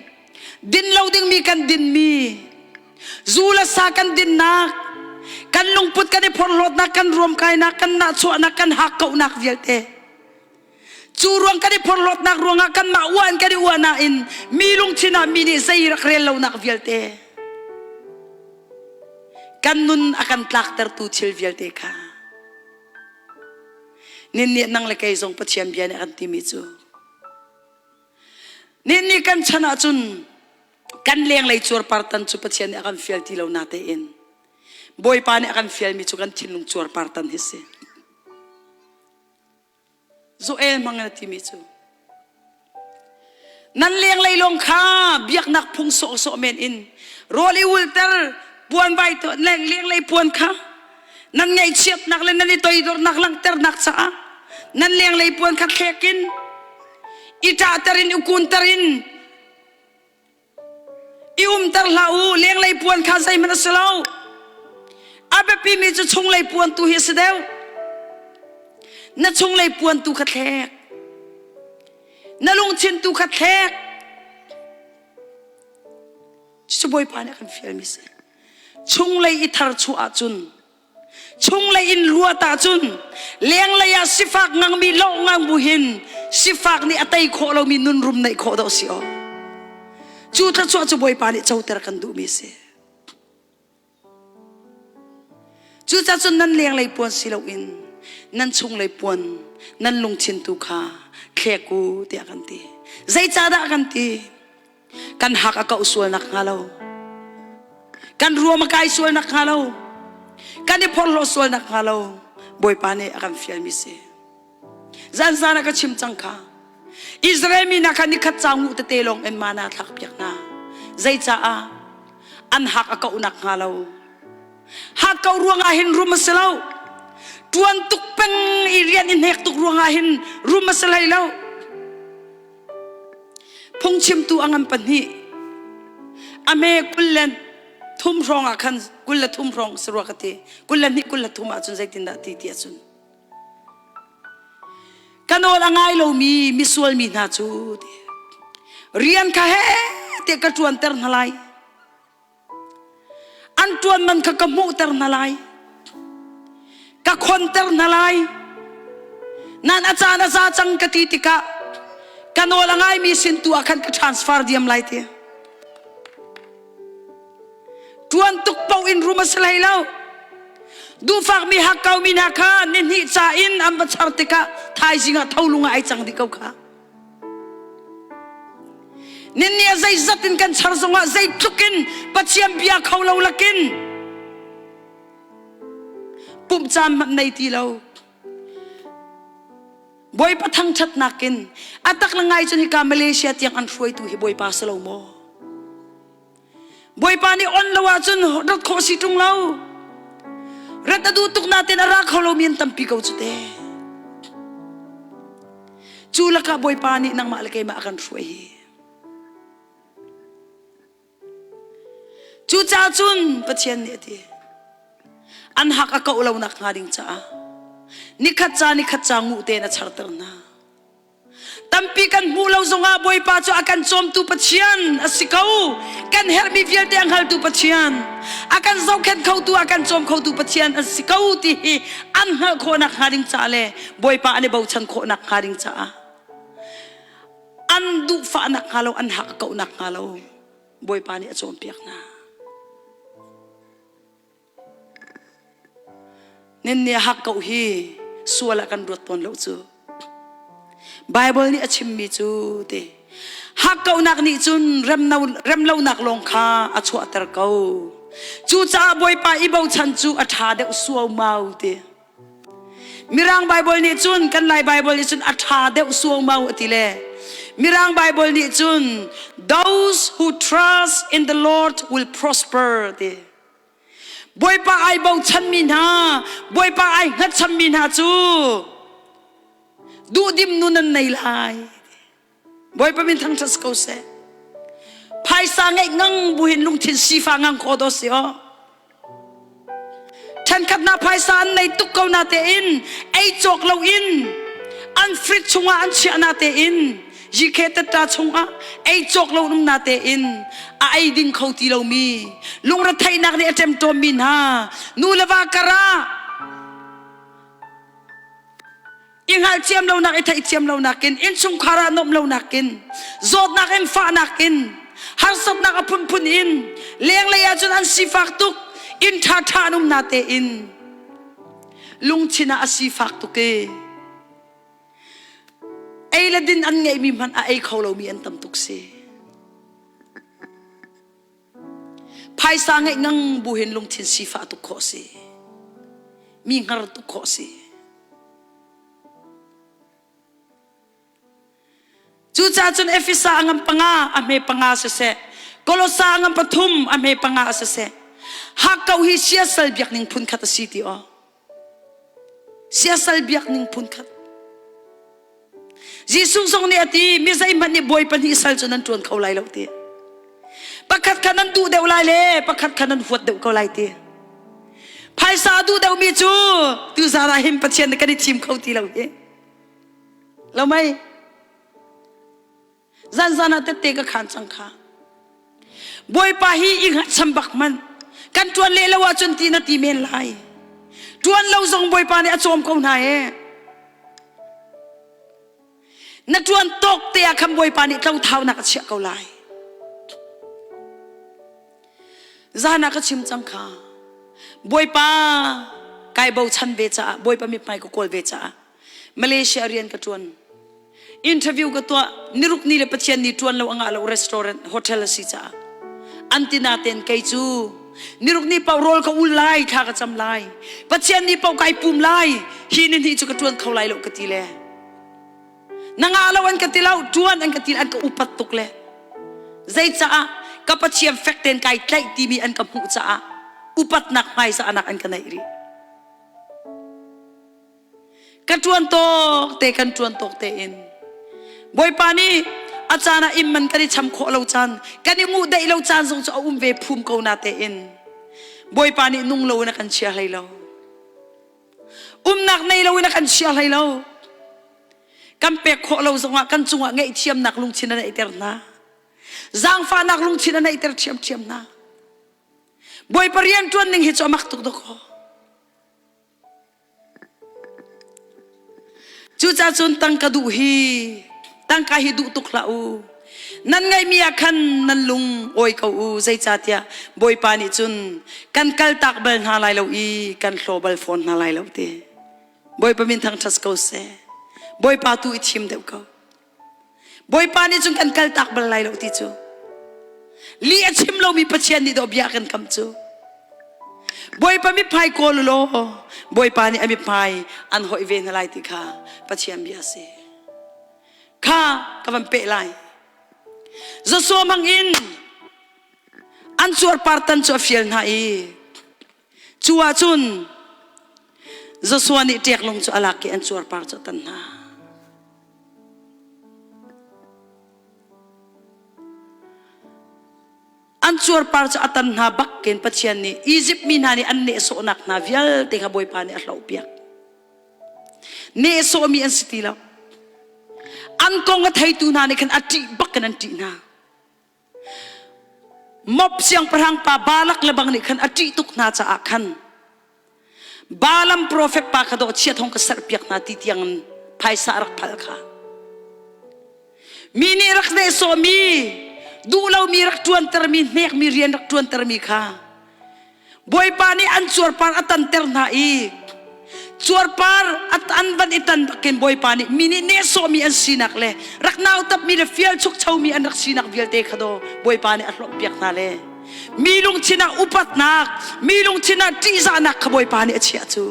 din lo dingmi kan dinmi zu le sa kan dinnak kan lungput kan i phorhlawtnak kan ruamkainak kan nahchuahnak kan hakkauhnak vialte cu ruang kan i phorhlawtnak ruangah kanmah uan kan i uah nain mi lungthin ah mi nih zei rak rel lonak vialte kan nun a kan tlaktertu thil vialte kha nin nih nang le kei zong Pathian bia nih a kan timi cu nin nih kan chan ahcun kan lenglei cuarpartan cu Pathian nih a kan fial ti lo na tein Bawipa nih a kan fialmi cu kan thinlung cuarpartan hi si. Joel hmang na timi cu nan lenglei lawng kha biaknak phung sawhsawh men in rawl i ulter puan vai lenglei puan kha nan ngaihchiatnak le nan i toidornak langhternak caah nan lenglei puan kha thlek in i ṭahter in i kunter in I umter hlah u, lenglei puan kha zeihmanh a si lo. A biapimi cu chunglei puan tu hi a si deuh. Na chunglei puan tu kha thlek. Na lungthin tu kha thlek. Cucu Bawipa nih a kan fialmi si. Chunglei i thar chuah ahcun Chunglei in luat ahcun lenglei ah sifak ngangmi loh ngang bu hin sifak nih a tei khawh lomi nun rum neih khawh dawh si aw. Cu thluachuah cu Bawipa nih coter kan duhmi a si. Cucaah cun nan lenglei puan si loin nan chunglei puan nan lungthin tu kha thlek u tiah kan ti. Zeicahdah kan ti? Kan hak a kauh sual nak hnga lo. Kan ruam a kai sual nak hnga lo. Kan i phorhlaw sual nak hnga lo. Bawipa nih a kan fialmi si. Zan zan ah ka chim cang kha. Israel mi hna kha nikhat ca ngu tete lawng in mana thlak piak hna. Zeicaah an hak a kauh nak hnga lo. Hak kau ruangah hin rum a si lo. Tuan tuk peng i rian i hnek tuk ruangah hin rum a si hlei lo. Phungchimtu a ngan pahnih a hme 23 hrawng ah khan 23 hrawng si rua ka ti 22 23 ahcun zeitindah ti ti ahcun ka nawl a ngai lomi misual mi hna cu ti rian kha he te ka ṭuanter hna lai An ṭuan man kha ka hmuhter hna lai. Ka khonter hna lai. Nan a caan a za cang ka ti tikah ka nawl a ngaimi sin tu ah khan ka transfer diam lai ti. Ṭuan tuk paoh in rum a si hlei lo. Duhfakmi hakkaumi hna kha nihnih ca in an va char tikah thaizing ah tholung ah ai cang dih ko kha. Ninni a zeizat in kan char zongah zeitluk in Pathian bia kho lo lakin pumh caan hmanh nei ti lo. Bawipa thangṭhatnak in a tak le ngai cun hika Malaysia tiang an hruaitu hi Bawipa si lo maw? Bawipa nih on lo ahcun rat khawh si ṭung lo. Rat a duh tuk nain a ra kho lomi an tampi ko cu te. Cu lakah Bawipa nih nangmah le keimah a kan hruai hi. Cucaah cun Pathian nih a ti. An hak a kauh lo nak hnga ding caah nikhat ca nikhat ca nguh tein a charter hna. Tampi kan hmuh lo zongah Bawipa cu a kan cawmtu Pathian a si ko. Kan herhmi vialte a hngaltu Pathian, a kan zohkhenh khotu, a kan cawm khotu Pathian a si ko ti hi an hngalh khawhnak hnga ding caah le Bawipa an i bochan khawhnak hnga ding caah an duhfahnak hnga lo, an hak kauhnak hnga lo Bawipa nih a cawnpiak hna. Nin nih a hak ko hi sual ah kan ruat tawn lo cu. Bible nih a chimmi cu ti hakkauhnak nih cun remlonak lawng kha a chuahter ko. Cucaah Bawipa i bochan cu a ṭha deuh suaumau ti. Mirang Bible nih cun kan Lai Bible nih cun a ṭha deuh suaumau a ti le Mirang Bible nih cun those who trust in the Lord will prosper ti. Bawipa ai bochanmi hna, Bawipa ai hngatchanmi hna cu duhdim nun an nei lai. Bawipa min thangṭhat si ko seh. Phaisa ngeih ngang buhin lungthin sifa ngang khawh do si aw. Ṭhenkhat hna phaisa an nei tuk ko na tein ei cawk loin an fridge chungah an chiah na tein GK tetta chungah ei cawk lo um na tein a ei ding kho ti lomi lungretheihnak nih a ṭemṭawmmi hna nu le va karah i hngalhthiam lonak i theihthiam lonak in innchungkhar ah nuamh lonak in zawtnak in fahnak in harsatnak a phunphun in lenglei ahcun an sifak tuk inn ṭhaṭha an um na tein lungthin ah a sifak tuk i ei le din an ngeihmi hmanh a ei kho lomi an tam tuk si. Phaisa ngeih ngang bu hin lungthin sifah tuk khawh si. Mi hngar tuk khawh si. Cucaah cun Efesa a ngam panga a hme panga siseh, Kolosa a ngam pathum a hme panga siseh, hakkauh hi siasal biakning phun khat a si ti aw. Siasal biakning phun khat. Jesuh zong nih a ti, mi zeihmanh nih bawi pahnih sal cu nan ṭuan kho lai lo ti. Pakhat kha nan duh deuh lai le pakhat kha nan huat deuh ko lai ti. Phaisa a duh deuhmi cu tuzaan ah hin Pathian nih kan i thim kho ti lo hi. Lo mei? Zanzan ah tette ka khaan cang kha. Bawipa hi i hngatcham bak man. Kan ṭuan leh lo ahcun ti na ti men lai. Ṭuan lo zong Bawipa nih a cawm ko hna ee. Na ṭuan tawk te ah khan Bawipa nih tlothaunak a chiah ko lai. Zan ah ka chim cang kha. Bawipa kai bochan ve caah Bawipa mithmai ka kawl ve caah Malaysia rian ka ṭuan. Interview ka tuah niruk ni le Pathian ni ṭuan lo a ngah lo restaurant hotel a si caah an ti natein kei cu niruk ni paoh rawl ka ul lai thla ka cam lai Pathian ni paoh kai pum lai hi ni hnih cu ka ṭuan kho lai lo ka ti le na ngah lo an ka ti lo ṭuan an ka ti an ka upat tuk le zeicaah ka Pathian fek tein kai tlaih timi an ka hmuh caah upatnak hmaizahnak an ka neih rih Ka ṭuan tawk te kan ṭuan tawk tein Bawipa nih a caan ah inn man kan i cham khawh lo caan kan i nguh daih lo caan zong cu a um ve phum ko na tein Bawipa nih nung lo in a kan chia hlei lo umnak nei lo in a kan chia hlei lo kan pek khawh lo zongah kan cungah ngaihthiamnak lungthin a neihter hna zaangfahnak lungthin a neihter ṭhiamṭhiam hna Bawipa rian ṭuan ning hi cu a mak tuk dawkaw Cucaah cun tangka duh hi tangka hi duh tuk hlah u. Nan ngeihmi ah khan nan lung awi ko u. Zeicahtiah Bawipa nih cun kan kaltak bal hna lai lo i kan hlaw bal fawn hna lai lo ti. Bawipa min thangṭhat ko seh. Bawipa tu i thim deuh ko. Bawipa nih cun kan kaltak bal lai lo ti cu. Lih a chim lomi Pathian nih dawh bia kan kam cu. Bawipa mithmai kawl u law Bawipa nih a mithmai an hoih ve hna lai ti kha Pathian bia a si. Kha ka van peh lai. Joshua hmang in an cuarpar tan cu a fial hna i cu ahcun Joshua nih ṭeklung cu a lak i an cuarpar cu a tan hna. An cuarpar cu a tan hna bakin Pathian nih Izipt mi hna nih an nehsawhnak hna vialte kha Bawipa nih a hlohpiak. Nehsawhmi an si ti lo. An kong a theitu hna nih khan a ṭih bakin an ṭih hna. Moab siangpahrang pa Balak le bang nih khan a ṭih tuk hna caah khan Balaam profet pa kha dawh chiat hong ka serhpiak hna ti tiang in phaisa a rak phal kha. Mi nih rak nehsawhmi, duh lomi rak ṭuantermi, hnekmi rian rak ṭuantermi kha Bawipa nih an cuarpar a tanter hna i cuarpar an van i tan bakin Bawipa nih mi nih nehsawhmi an sinak le rak nautapmi le fial chukchomi an rak sinak vialte kha daw Bawipa nih a hlawhpiak hna le mi lungthin ah upatnak mi lungthin ah ṭihzahnak kha Bawipa nih a chiah cu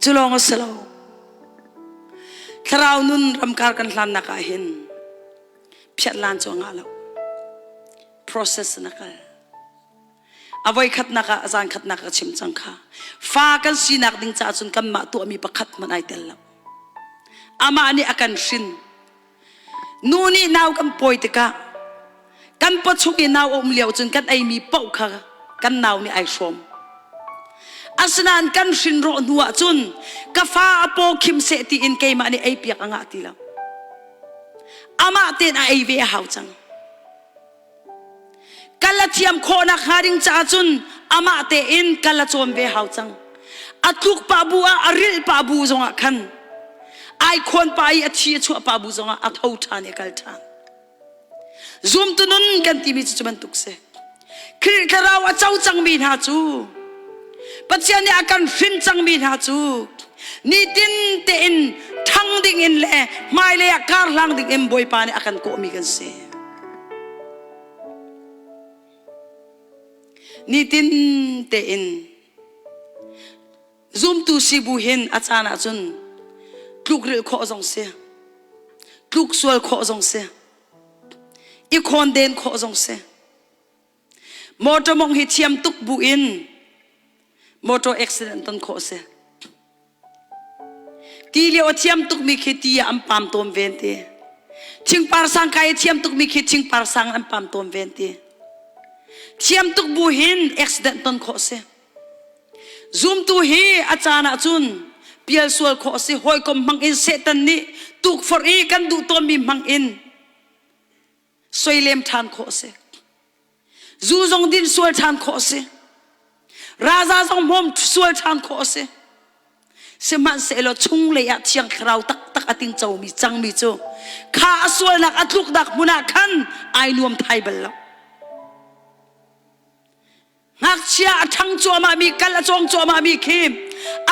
cu lawng a si lo thlarau nun ramkar kan hlannak ah hin phiat lan cu a ngah lo process na kal a voi khatnak ah zan khatnak ka chim cang kha fa kan sinak ding caah cun kanmah tuahmi pakhat hmanh ai tel lo amah nih a kan hrin nu nih nau kan pawi tikah kan pawchung i nau a um lio cun kan eimi paoh kha. kan nau nih ai hrawm. Asinain kan hrin rawh hnu ah cun ka fa a paw khim seh tiin keimah nih ei piak a ngah ti lo. Amah tein a ei ve a hau cang. Kal a thiam khawhnak hnga ding caah cun amah tein kal a cawn ve hau cang. A tluk pah bu ah a rilh pah bu zongah khan ai khawn pah i a thi a chuah pah bu zongah a tho ṭhan i a kal ṭhan. Zumtu nun kan timi cu cu bantuk si. Khrih thlarau a co cangmi hna cu Pathian nih a kan hrin cangmi hna cu nitin tein ṭhang dingin le hmailei ah kar hlang dingin Bawipa nih a kan kawhmi kan si. Nitin tein Zumtu si bu hin a caan ahcun tlukrilh khawh zong si, tluk sual khawh zong si, i khawnden khawh zong si. Motor mong hi thiam tuk bu in motor accident ton khawh si. Ti lio a thiam tukmi khi ti ah an pam tawn ven ti. Thingpar sang kai a thiam tukmi khi thingpar sang an pam tawn ven ti. Thiam tuk bu hin accident ton khawh si. Zumtu hi a caan ahcun pial sual khawh a si. Hawikom hmang in Satan nih tukforh i kan duh tawnmi hmang in soilem ṭhan khawh a si. Zu zong din sual ṭhan khawh a si. Raza zong hmawm sual ṭhan khawh a si. Sihmanhsehlaw chunglei ah Thiang Thlarau taktak a tingcomi cangmi cu kha a sualnak a tluknak hmun ah khan ai nuam thai bal lo. Ngakchia a ṭhang cuahmahmi kal a cawng cuahmahmi khi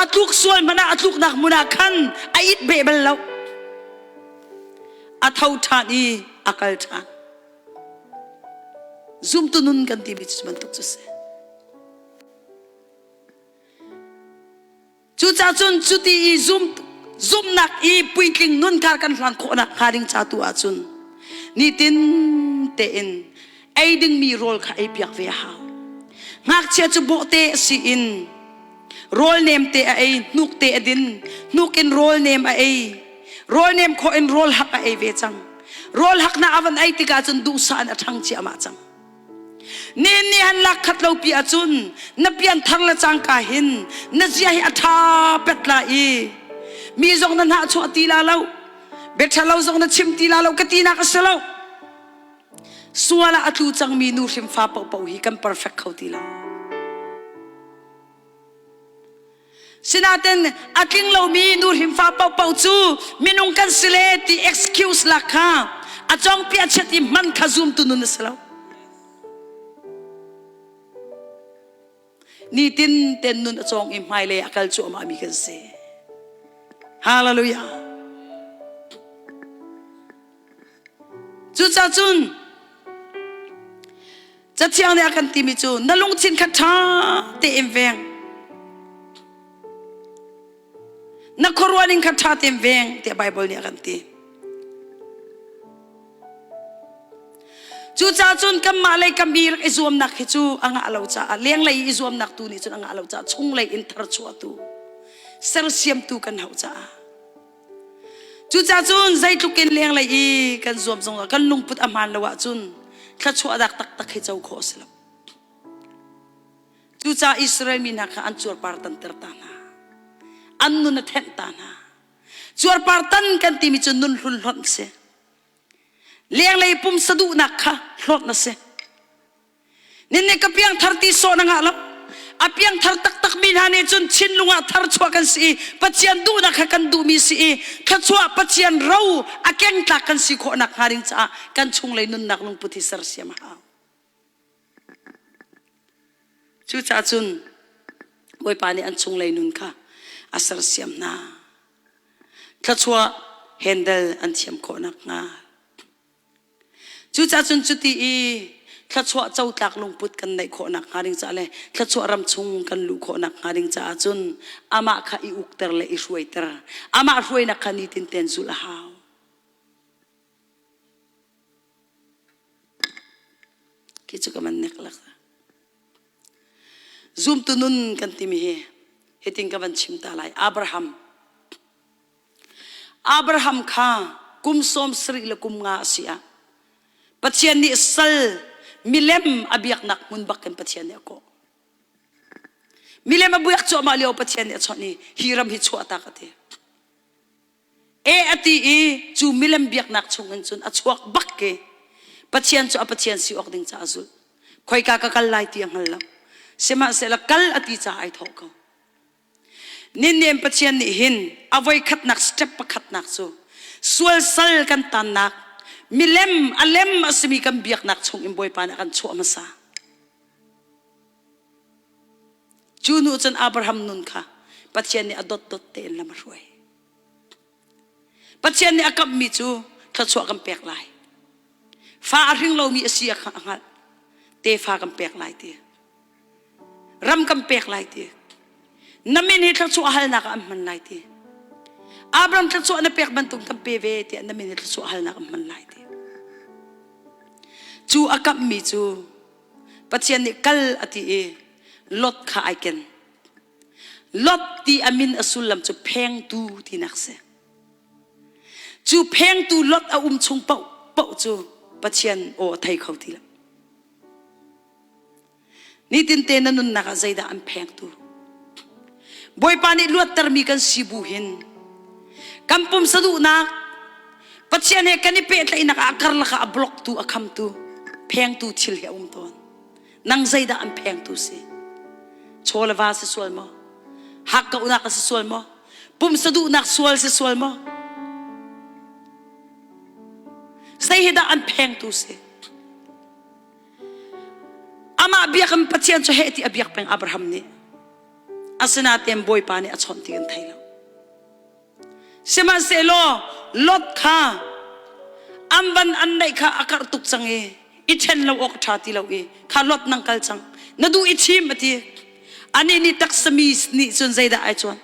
a tluk sual hmanh ah a tluknak hmun ah khan a it beh bal lo. A tho ṭhan i a kal ṭhan. Zumtu nun kan timi cu bantuk cu si. Cucaah cun cuti i zum, zumhnak i puitling nun kha kan hlan khawhnak hnga ding ca tu ahcun nitin tein ei dingmi rawl kha ei piak ve a hau. Ngakchia cu bawhte a si in rawl nem te a ei, hnuk te a din, hnuk in rawl nem a ei, rawl nem khawh in rawl hak a ei ve cang. Rawl hak na a van ei tikah cun duhsah in a ṭhang ciahmah cang. Nen nih han lak khat lo pi ahcun na pian thar le cangka hin na zia hi a ṭha pet la i mi zong na hnah chuah ti la lo bia ṭha lo zong na chim ti la lo ka tinak a si lo sual ah a tlu cangmi nu hrim fa paohpaoh hi kan perfect kho ti lo Sinain a tling lomi nu hrimfa paohpaoh cu minung kan si le ti excuse lak kha a cawngpiah chiat i hman kha zumtu nun a si lo. Nitin ten nun a cawng i hmailei a kal cuahmah mi kan si. Hallelujah. Cucaah cun Cathiang nih a kan timi cu na lungthin kha ṭha tein veng. Na khuaruah ning kha ṭha tein veng tiah Baibal nih a kan ti. Cucaah cun kanmah lei kam i rak i zuamnak hi cu a ngah lo caah lenglei i zuamnak tu nih cun a ngah lo caah chunglei in tharchuahtu sersiamtu kan hauh caah Cucaah cun zeitluk in lenglei i kan zuam zongah kan lungput a hmaan lo ahcun thluachuah dak taktak hi co khawh a si lo. Cucaah Israel mi hna kha an cuarpar tanter ta hna. An nun a thenh ta hna. Cuarpar tan kan timi cu nun hlun hlonh a si. Lenglei pumsa duhnak kha hlawt na si. Ninni ka piangthar ti sawh na ngah lo. A piangthar taktak mi hna nih cun thinlung ah tharchuah kan si i Pathian duhnak kha kan duhmi si i thluachuah Pathian ro a kengtlak kan si khawh nak hnga ding caah kan chunglei nunnak lungput hi sersiam a hau. Cucaah cun Bawipa nih an chunglei nun kha a sersiam hna. Thluachuah handle an thiam khawh nakhnga. Cucaah cun cuti i thluachuah cotlak lungput kan neih khawh nakhnga ding caah le thluachuah ram chung kan luh khawh nakhnga ding caah cun amah kha i ukter le i hruaiter amah hruainak kha nitin ten zulh a hau. Khi cu ka man nek lak. Zumtu nun kan timi hi hitin ka van chim ta lai. Abraham Abraham kha kum 70 le kum nga a si ah Pathian nih sal milem a biaknak hmun bak in Pathian nih a kawh. Milem a buak cuahmah lio Pathian nih a chawnh i hi ram hi chuahtak a ti. E a ti i cu milem biaknak chung in cun a chuak bak ke. Pathian cu a Pathian si awk ding caah a zulh. Khoika ka kal lai ti a hngal lo. Sihmanhsehlaw kal a ti caah ai thawh ko. Ninnem Pathian nih hin a voikhatnak step pakhatnak cu sual sal kan tannak milem a lem a simi kan biaknak chung in Bawipa nih a kan chuah hmasa. Cu hnu cun Abraham nun kha Pathian nih a dotdot tein lam a hruai. Pathian nih a kamhmi cu thluachuah kan pek lai. Fa a hring lomi a si a hngalh. Tefa kan pek lai ti. Ram kan pek lai ti. Na min hi thluachuah halnak ah an hman lai ti. Abraham thluachuah na pek bantuk kan pe ve tiah na min hi thluachuah halnak an hman lai ti. Cu a kamhmi cu Pathian nih kal a ti i Lot kha ai ken. Lot ti a min a sullam cu phengtu tinak si. Cu phengtu Lot a um chung paoh paoh cu Pathian aw a thei kho ti lo. Nitinte na nunnak ah zeidah an phengtu? Bawipa nih luattermi kan si bu hin kan pumsa duhnak Pathian he kan i pehtlaihnak ah a karlak ah a blocktu a khamtu phengtu thil hi a um tawn. Nang zeidah an phengtu si? Chaw le va si sual maw? Hakkauhnak a si sual maw? Pumsa duhnak sual si sual maw? Zei hi dah an phengtu si? Amah biakinn Pathian cu heh ti a biak peng Abraham nih. Asinain Bawipa nih a chawnh ti kan thei lo. Sihmanhsehlaw Lot kha an van an neih kha a karh tuk cang i i ṭhen lo awk a ṭha ti lo i kha Lot nang kal cang na duh i thim a ti. Anih nih taksami nih cun zeidah ai cuan?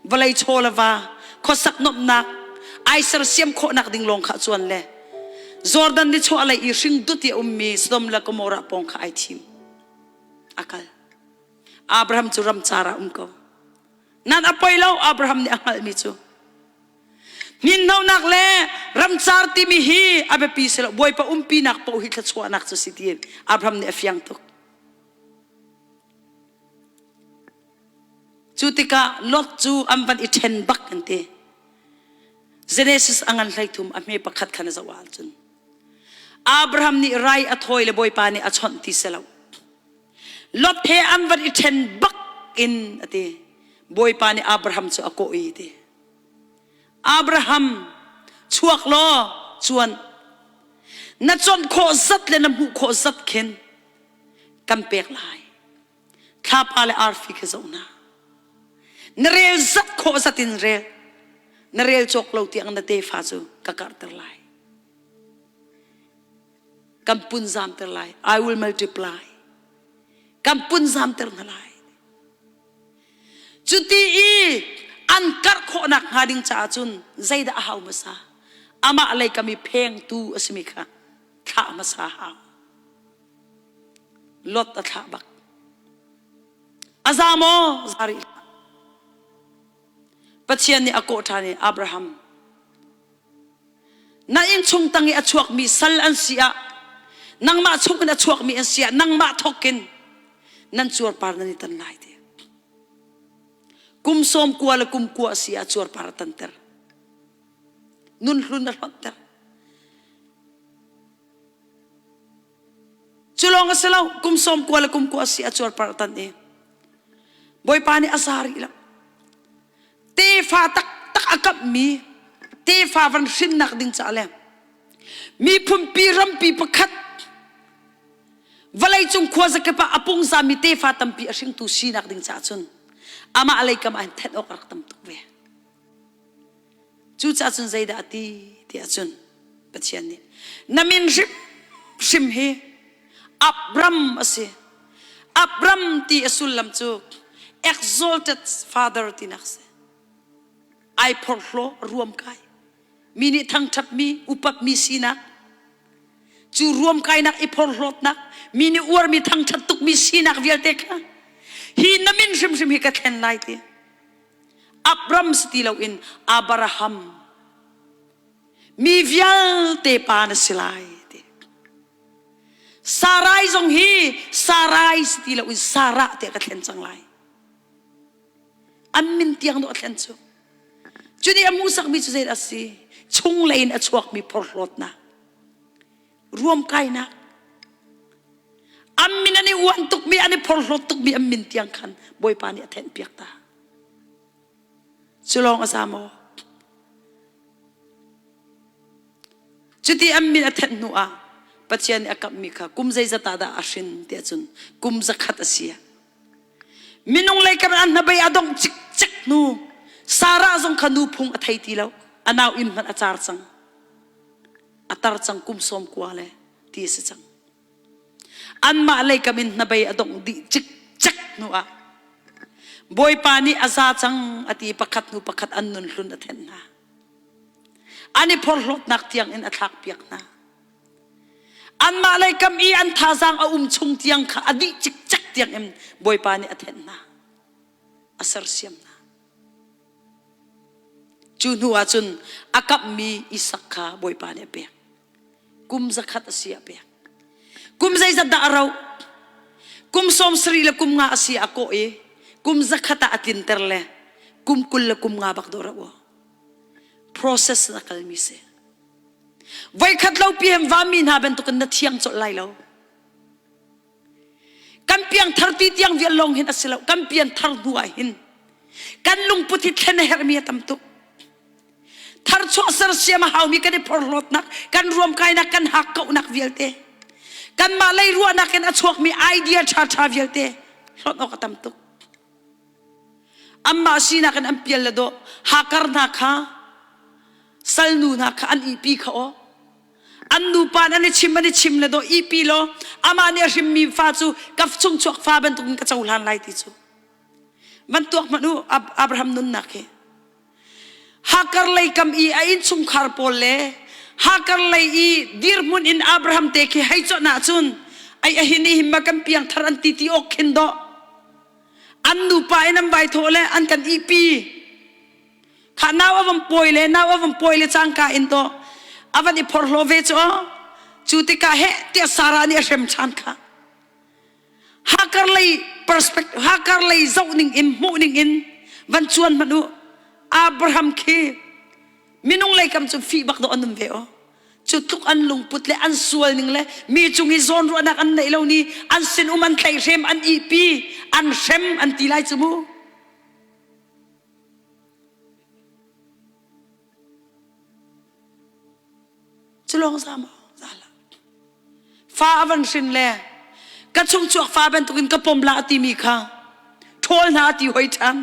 Vawlei chaw le va khuasak nuamhnak ai sersiam khawhnak ding lawng kha a cuan le Jordan nichuah lei i hring dut i a ummi Sodom le Gomorrah pawng kha ai thim. A kal. Abraham cu ramcar ah um ko. Nan a poi lo Abraham nih a hngalhmi cu. Hninhnonak le ramcar timi hi a biapi si lo. Bawipa umpinak paoh hi thluachuahnak cu si tiin Abraham nih a fiang tuk. Cu tikah Lot cu an van i ṭhen bak an ti. Genesis a ngan 13 a hme pakhat khan a zoh ahcun Abraham nih rai a thawi le Bawipa nih a chawnh ti si lo. Lot he an van i ṭhen bak in a ti. Bawipa nih Abraham cu a kawh i ti. Abraham chuak law cuan na chawnh khawh zat le na hmuh khawh zat khin kan pek lai. Thlapa le arfi khi zoh hna. Na rel zat khawh zat in rel. Na rel cawk lo tiang na tefa cu ka karhter lai. Kan punzamter lai. I will multiply. Kan punzamter hna lai. Cuti i an karh khawhnak hnga ding caah cun zeidah a hau hmasa? Amah lei kam i phengtu a simi kha thlah hmasa hau. Lot a thlah bak. A za maw? Za rih hlah. Pathian nih a kawh ṭhan i Abraham, na innchung tang i a chuakmi sal an si ah, nangmah chungin a chuakmi an si ah, nangmah thawkin nan cuarpar nan i tan lai ti. Kum sawm kua le kum kua a si ah cuarpar a tanter. Nun hlun a hlonhter. Cu lawng a si lo, kum sawm kua le kum kua a si a cuarpar a tan i Bawipa nih a za rih lo. Tefa taktak a kamhmi tefa van hrinnak ding caah le miphunpi rampi pakhat vawleicung khuazakip ah a pungzami tefa tampi a hringtu sinak ding caah cun amah lei kam ah hin thenh awk a rak tam tuk ve. Cucaah cun zeidah a ti tiah cun Pathian nih na min hrimhrim hi Abram a si. Abram ti a sullam cu exalted father tinak a si. Ai phorhlaw ruamkai. Mi nih thangṭhatmi, upatmi sinak. Cu ruamkainak i phorhlawtnak, mi nih uarmi thangṭhat tukmi sinak vialte kha hi na min hrimhrim hi ka thlen lai ti. Abram si ti loin Abraham mi vialte pa na si lai ti. Sarai zong hi Sarai si ti loin Sarah tiah ka thlen cang lai. An min tiang dawh a thlen cu. Cu nih a hmuhsakmi cu zeidah a si? Chunglei in a chuakmi phorhlawtnak, ruamkainak, an min an i uan tukmi, an i phorhlawt tukmi an min tiang khan Bawipa nih a thenhpiak ta. Cu lawng a za maw? Cuti an min a thenh hnu ah Pathian nih a kamhmi kha kum zeizat ah dah a hrin tiah cun kum zakhat a si. Minung lei kam an hnabei a dongh cikcek hnu Sarah zong kha nu phung a thei ti lo. A nau inn hmanh a car cang. A tar cang kum sawm kua le ti a si cang. Anmah lei kam in hnabei a dongh dih cikcek hnu ah Bawipa nih a za cang a ti pakhat hnu pakhat an nun hlun a thenh hna. An i phorhlawtnak tiang in a thlakpiak hna. Anmah lei kam i an thazaang a um chung tiang kha a dih cikcek tiang in Bawipa nih a thenh hna. A sersiam hna. Cu hnu ah cun a kamhmi Isak kha Bawipa nih a pek. Kum zakhat a si a pek. Kum zeizat dah a rauh? Kum sawm sarih le kum nga a si a kawh i kum zakhat ah a tlinter le kum 20 le kum nga bak dawh rauh. Process na kalmi si. Voikhat lo PM vami hna bantukin na thiang colh lai lo. Kan piangthar ti tiang vial lawng hin a si lo. Kan pianthar hnu ah hin kan lungput hi thlen a herhmi a tam tuk. Tharchuah sersiam a haumi kan i phorhlawtnak, kan ruamkainak, kan hakkauhnak vialte, kanmah lei ruahnak in a chuakmi idea ṭhaṭha vialte hlawt awk a tam tuk. Anmah sinak in an pial le dawh hakar hna kha salnu hna kha an ihpi kha aw an nupa an i chim an i chim le dawh ihpi law amah nih a hrimmi fa cu ka chung chuak fa bantukin ka cohlan lai ti cu van tuak hmanh u Abraham nunnak hi Hakar lei kam i a innchungkhar pawl le Hakar lei i dirhmun in Abraham te khi hei chawnh ahcun ai a hin i himma kan piangthar an ti ti awk khin dawh an nupa in an vai thawh le an kan ihpi kha nau a van pawi le nau a van pawi le cangka in dawh a van i phorhlaw ve cu cu tikah heh tiah Sarah nih a hrem ṭhan kha Hakar lei perspective Hakar lei zoh ning in hmuh ning in van cuan hmanh u Abraham khi minung lei kam cu fih bak dawh an um ve aw cu tluk an lungput le an sual ning le mi cung i zawnruahnak an neih lo ni an sin um an tlaihhrem an ihpi an hrem an ti lai cu mu Cu lawng za maw? Za hlah. Fa a van hrin le ka chungchuak fa bantukin ka pom la a timi kha ṭhawl hna a ti hoi ṭhan.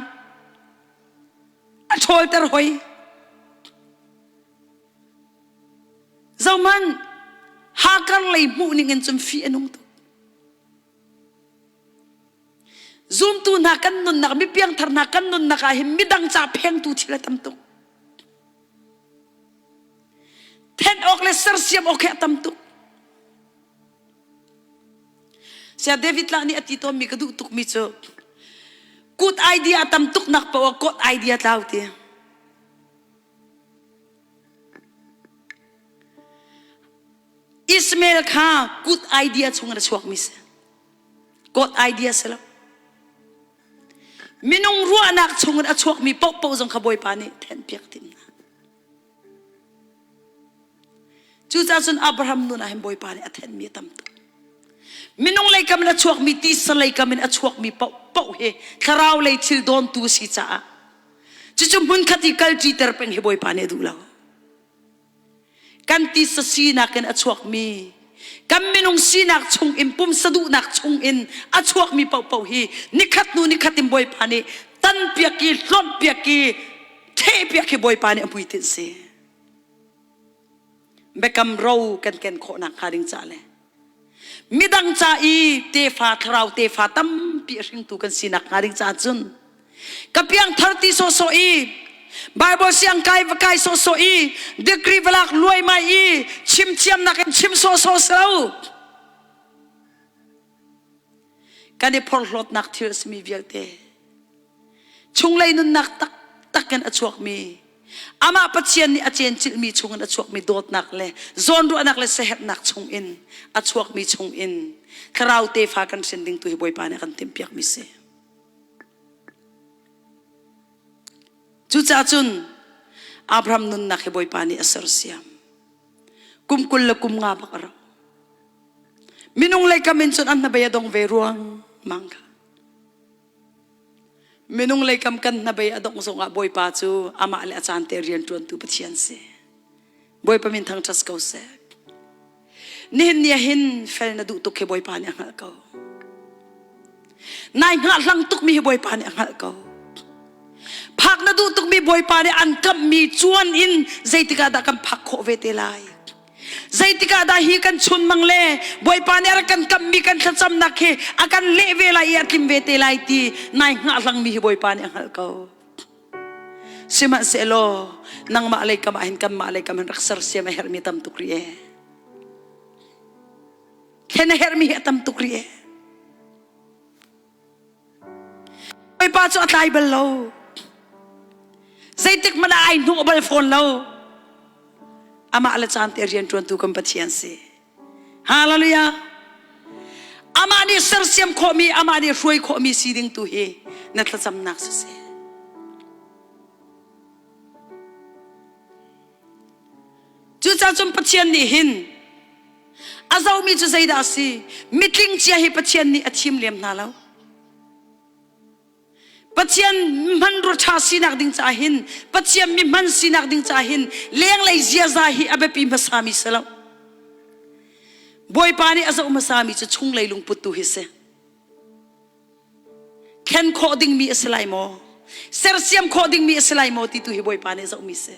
A ṭhawlter hoi. Zohmanh, Hakar lei hmuh ning in cun fih a nung tuk. Zumtu hna kan nunnak, mi piangthar hna kan nunnak ah hin midang ca phengtu thil a tam tuk. Then awk le sersiam awk he a tam tuk. Saya David lah nih a ti tawnmi ka duh tukmi cu good idea a tam tuk nak paoh ah God idea tlau ti. Ismail kha good idea chung in a chuakmi si. God idea si lo. Minung ruahnak chungin a chuakmi paohpaoh zong kha Bawipa nih thenhpiak tim hna. Cucaah cun Abraham nun ah hin Bawipa nih a thenmi a tam tuk. Minung lei kam in a chuakmi tisa lei kam in a chuakmi paohpaoh hi thlarau lei thil dawntu a si caah cucu hmunkhat i kalṭiter peng hi Bawipa nih a duh lo. Kan tisa sinak in a chuakmi kan minung sinak chung in pumsa duhnak chung in a chuakmi paohpaoh hi nikhat hnu nikhat in Bawipa nih tanpiak i hlonhpiak i thehpiak hi Bawipa nih a hmuitinh si. Biakam ro kan ken khawhnak hnga ding ca le midang ca i tefa thlarau tefa tampi a hringtu kan sinak hnga ding caah cun ka piangthar ti sawhsawh i Bible siang kai va kai sawhsawh i degree va lak luaimai i chim thiamnak in chim sawhsawh si lo kan i phorhlawtnak thil a simi vialte chunglei nunnak taktak in a chuakmi amah Pathian nih a cencilhmi chungin a chuakmi dawtnak le zawnruahnak le siaherhnak chungin a chuakmi chungin thlarau tefa kan hrin ding tu hi Bawipa nih a kan timhpiakmi si. Cucaah cun Abraham nunnak hi Bawipa nih a sersiam. Kum 20 le kum nga bak a rau. Minung lei kam in cun an hnabei a dong ve ruang mang kha. Minung lei kam kan hnabei a dongh zongah Bawipa cu amah le a caan te rian ṭuantu Pathian si. Bawipa min thangṭhat ko seh. Nihin ni ah hin fel na duh tuk hi Bawipa nih a hngalh ko. Nai hngahhlang tukmi hi Bawipa nih a hngalh ko. Phak na duh tukmi Bawipa nih an kamhmi cuan in zeitik ah dah kan phak khawh ve te lai. Zeitik ah dah hi kan chunmang le Bawipa nih a rak kan kamhmi kan thlacamnak hi a kan leh ve lai i a tlim ve te lai ti nai hngahhlangmi hi Bawipa nih a hngalh ko. Sihmanhsehlaw nangmah lei kam ah hin kanmah lei kam hin rak sersiam a herhmi tam tuk rih ee. Thlen a herhmi hi a tam tuk rih ee. Bawipa cu a tlai bal lo. Zeitik hmanh ah ai hnuh bal fawn lo. Amah le caan te rian ṭuantu kan Pathian si. Hallelujah. Amah nih sersiam khawhmi, amah nih hruai khawhmi si ding tu hi na thlacamnak siseh. Cucaah cun Pathian nih hin a zohmi cu zeidah a si? Mitling cia hi Pathian nih a thim lem hna lo. Pathian hmanrua ṭha sinak ding caah hin Pathian mi hman sinak ding caah hin lenglei ziaza hi a biapi hmasami si lo. Bawipa nih a zoh hmasami cu chunglei lungput tu hi si. Thlen khawh dingmi a si lai maw? Sersiam khawh dingmi a si lai maw ti tu hi Bawipa nih a zohmi si.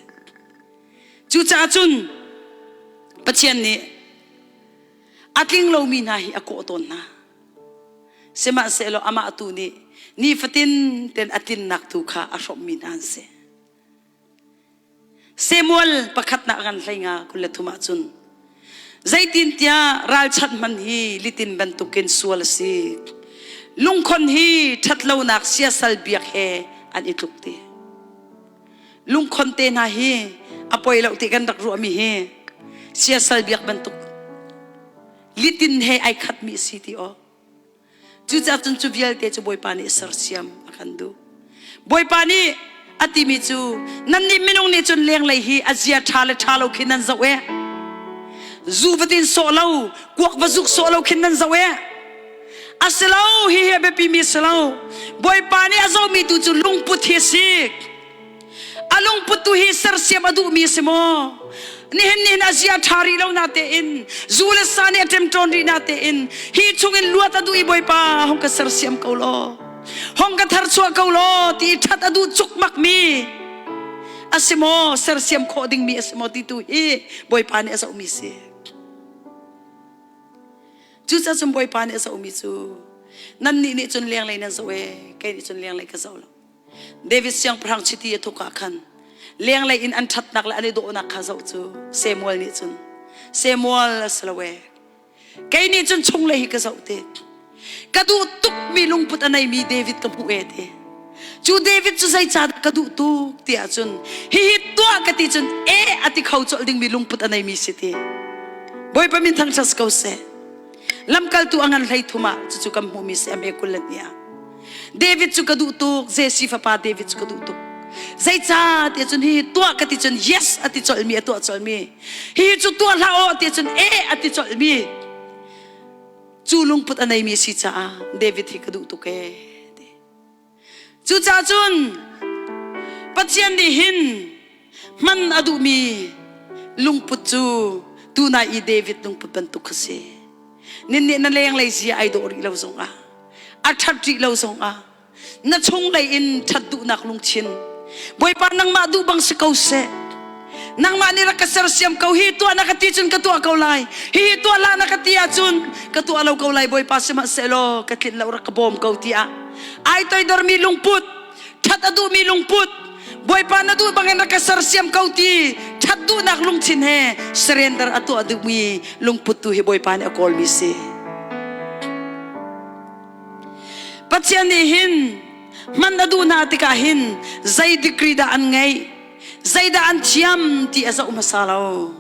Cucaah cun Pathian nih a tling lomi hna hi a kawh tawn hna. Sihmanhsehlaw amah tu nih nifatin ten a tlinnak tu kha a hrawmhmi hna an si. Samuel pakhatnak ngan hlei nga 23 ah cun zeitintiah ralchanh hman hi litin bantukin sual a si. Lungkhon hi ṭhatlonak siasal biak he an i tluk ti. Lungkhon te hna hi a poi lo ti kan rak ruahmi hi siasal biak bantuk litin he ai khatmi a si ti aw. Cucaah cun cu vialte cu Bawipa nih sersiam a kan duh. Bawipa nih a timi cu nannih minung nih cun lenglei hi a zia ṭha le ṭha lo khi nan zoh e. Zu va din sawh lo, kuak va zuk sawh lo khin nan zoh e. A si lo, hihi a biapimi a si lo. Bawipa nih a zohmi tu cu lungput hi a si. A lungput tu hi sersiam a duhmi a si maw? Nihin nihin a zia ṭha rih lo na tein zu le sa nih a ṭemṭawn rih na tein hi chungin luat a duh i Bawipa hong ka sersiam ko law hong ka tharchuah ko law ti ṭhat a duh cukmak mi a si maw sersiam khawh dingmi a si maw ti tu hi Bawipa nih a zohmi si. Cucaah cun Bawipa nih a zohmi cu nannih nih cun lenglei nan zoh e kei nih cun lenglei ka zoh lo. David siangpahrang chiti a thuk ah khan lenglei in an ṭhatnak le an i dawhnak kha zoh cu Samuel nih cun Samuel a si lo ee kei nih cun chunglei hi ka zoh te ka duh tukmi lungput a neimi David ka hmuh ee ti cu David cu zeicah ka duh tuk ti ahcun hihi tuah ka ti cun e a ti kho colh dingmi lungput a neimi si ti Bawipa min thangṭhat ko seh Lamkaltu a ngan 13 ah cucu kan hmuhmi si a 22 ah. David cu ka duh tuk, Jesse fapa David cu ka duh tuk. Zeicah ti cun hihi tuah ka ti cun yes a ti colhmi a tuah colhmi. Hihi cu tuah hlah aw ti cun e a ti colhmi. Cu lungput a neimi si caah David hi ka duh tuk ee. Cucaah cun Pathian nih hin hman a duhmi lungput cu tunai i David lungput bantuk kha si. Nin nih na lenglei zia ai dawh rih lo zongah, a ṭhat rih lo zongah, na chunglei in ṭhat duhnak lungthin Bawipa nangmah duh bang si ko seh. Nangmah nih rak ka sersiam ko hi tuah na ka ti cun ka tuah ko lai. Hihi tuah hlah na ka ti ahcun ka tuah lo ko lai Bawipa sihmanhsehlaw ka tlinh lo rak ka bawm ko tiah ai toidormi lungput ṭhat a duhmi lungput Bawipa na duh bangin rak ka sersiam ko ti ṭhat duhnak lungthin he surrender a tuah duhmi lungput tu hi Bawipa nih a kawlmi si. Pathian nih hin hman a duh hna tikah hin zei degree dah an ngeih zeidah an thiam ti a zoh hmasa lo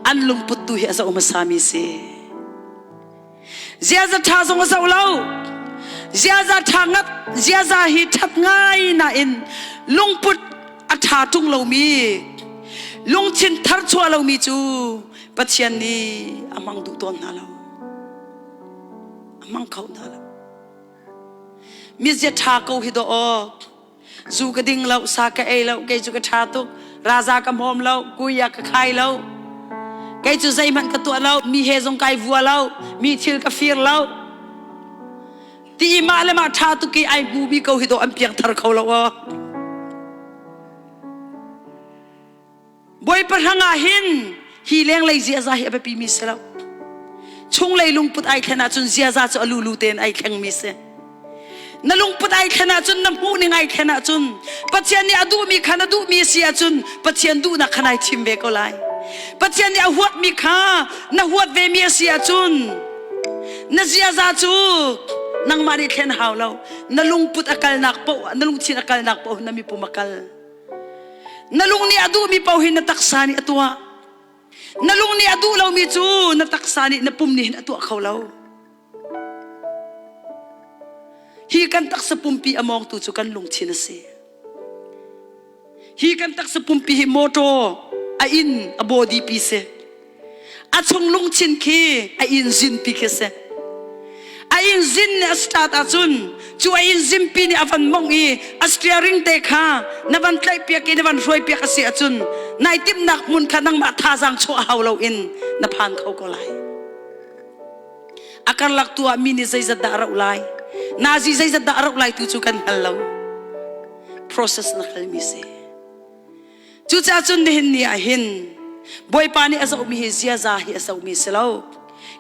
an lungput tu hi a zoh hmasami si ziaza ṭha zong a zoh lo ziaza ṭha ngat ziaza hi ṭhat ngai nain lungput. ṭha ṭung lomi lungthin thar chuah lomi cu Pathian nih a hmang duh tawn hna lo. A hmang kho hna lo. Mizia ṭha ko hi dawh aw. Zu ka ding lo, sa ka ei lo, kei cu ka ṭha tuk. Raza ka hmawm lo, kuia ka khai lo. Kei cu zeihmanh ka tuah lo, mi he zong kai vua lo, mi thil ka fir lo. Ti i mah le mah ṭha tuk i ai hmu mi ko hi dawh an piangthar kho lo aw. Bawipa hrang ah hin hi lenglei ziaza hi a biapi mi si lo. Chunglei lungput ai thlen ahcun ziaza cu a lulu tein ai thlengmi si. Na lungput ai thlen ahcun na hmuhning ai thlen ahcun Pathian nih a duhmi kha na duhmi a si ahcun Pathian duhnak kha nai thim ve ko lai. Pathian nih a huatmi kha na huat vemi a si ahcun na ziaza cu nangmah nih thlen hau lo. Na lungput a kalnak paoh na lungthin a kalnak paoh na mipum a kal. Na lung nih a duhmi paoh hi na taksa nih a tuah. Na lung nih a duh lomi cu na taksa nih na pum nih hin a tuah kho lo. Hi kan taksa pumpi a mawngtu cu kan lungthin a si. Hi kan taksa pumpi hi motor a inn a body pi si. A chung lungthin khi a engine pi khi si. A engine nih a start ahcun cu a engine pi nih a van mongh i a steering te kha na van tlaih piak i na van hruai piak a si ahcun nai timhnak hmun kha nangmah thazaang chuah hau loin na phan kho ko lai. A karlak tu ah mi nih zeizat dah a rauh lai? Nazi zeizat dah a rauh lai tu cu kan hngal lo. Process na halmi si. Cucaah cun nihin ni ah hin Bawipa nih a zohmi hi ziaza hi a zohmi si lo,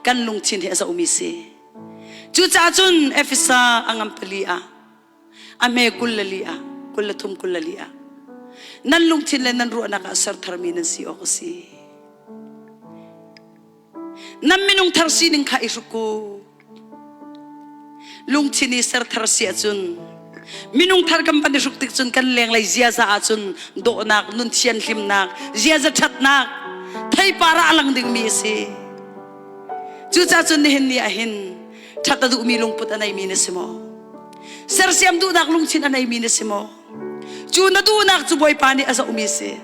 kan lungthin hi a zohmi si. Cucaah cun Efesa a ngam pali ah, a hme 24 ah, 23 24 ah, nan lungthin le nan ruahnak ah ser tharmi nan si awk a si. Nan minung thar sining kha i hruk u. Lungthin i ser thar si ahcun minung thar kan van i hruk tik cun kan lenglei ziaza ahcun dawhnak, nun thianhlimnak, ziaza ṭhatnak theipar ah a lang dingmi a si. Cucaah cun nihin ni ah hin ṭhat a duhmi lungput a neimi na si maw? Sersiam duhnak lungthin a neimi na si maw? Cu na duhnak cu Bawipa nih a zohmi si.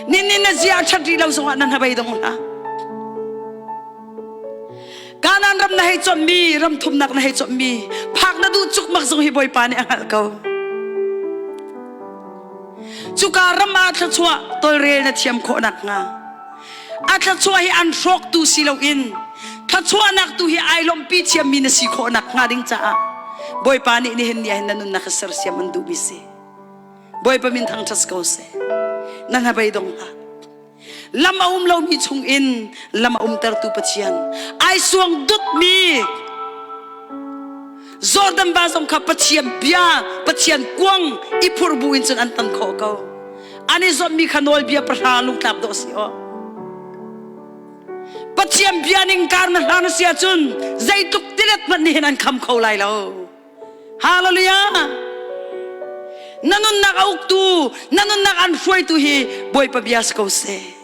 Ninin na zia a ṭhat rih lo zongah na hnabei dong hlah. Kanaan ram na hei chawmmi, ram thumnak na hei chawmmi, phak na duh cukmak zong hi Bawipa nih a hngalh ko. Cuka ram ah thluachuah tawlrel na thiam khawh nakhnga a thluachuah hi an hrawktu si loin thluachuahnak tu hi ai lawmhpi thiammi na si khawh nakhnga ding caah Bawipa nih nihin ni ah hin na nunnak hi sersiam an duhmi si. Bawipa min thangṭhat ko seh. Na hnabei dong hlah. Lam a um lomi chungin lam a umtertu Pathian ai suang dutmi Jordan va zong kha Pathian bia Pathian kuang i phur bu in cun an tan khawh ko. An i zawtmi kha nawlbia pahra lungtlap dawh si aw. Pathian bia ning kar na hlan a si ahcun zeitluk tilet hmanh nih hin an kham kho lai lo. Hallelujah! Na nunnak a uktu, na nunnak an hruaitu hi Bawipa bia si ko seh.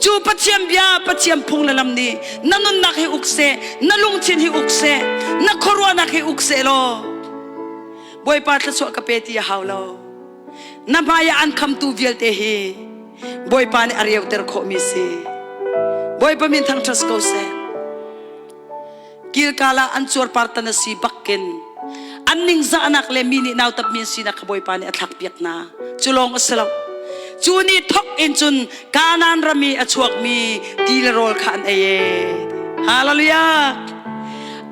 Cu Pathian bia, Pathian phung le lam nih na nunnak hi uk seh, na lungthin hi uk seh, na khuaruahnak hi uk seh law Bawipa thluachuah ka pe ti a hau lo. Na hmai ah an khamtu vialte hi Bawipa nih a reuter khawhmi si. Bawipa min thangṭhat ko seh. Kilkal ah an cuarpar tan a si bakkin an ningzahnak le mi nih nautapmi an sinak kha Bawipa nih a thlakpiak hna. Cu lawng a si lo. Cu ni thok in cun Kanaan ram i a chuakmi ti le rawl kha an ei e. Hallelujah!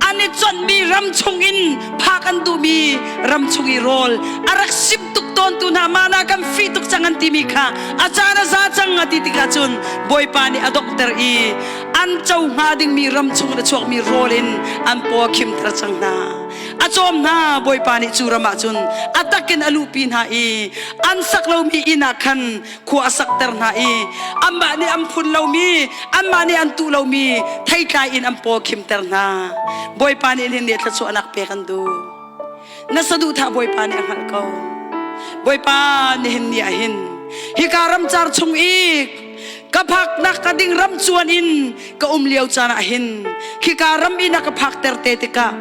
An i chonhmi ram chungin phak an duhmi ram chung i rawl a rak sip tuk tawntu hna mana kan fih tuk cang an timi kha a caan a za cang a ti tikah cun Bawipa nih a donghter i an co hnga dingmi ram chung in a chuakmi rawl in an paw a khimter cang hna. A cawm hna Bawipa nih cu ram ah cun a tak in a luhpi hna i an sak lomi inn ah khan khua a sakter hna i anmah nih an phun lomi anmah nih an tuh lomi theitlai in an paw khimter hna. Bawipa nih nihin ni thluachuahnak pek an duh. Na saduhthah Bawipa nih a hngalh ko. Bawipa nihin ni ah hin hika ramcar chung i ka phaknak ka ding ram cuan in ka um lio caan ah hin khika ram in a ka phakter te tikah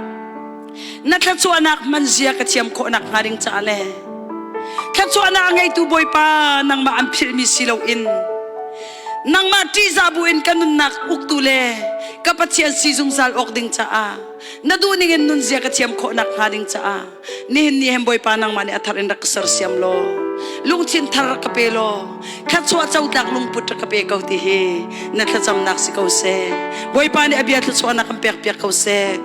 na thluachuahnak hman zia ka thiam khawh nak hnga ding caah le. Thluachuahnak a ngeitu Bawipa nangmah an philhmi si loin nangmah ṭihzah buin ka nunnak uktu le ka Pathian si zungzal awk ding caah na duhning in nunzia ka thiam khawh nakhnga ding caah nihin ni hem Bawipa nangmah nih a thar in rak ka sersiam law lungthin thar rak ka pe law thluachuah cotlak lungput rak ka pe ko ti hi na thlacamnak si ko seh. Bawipa nih a bia thluachuahnak kan pek piak ko seh.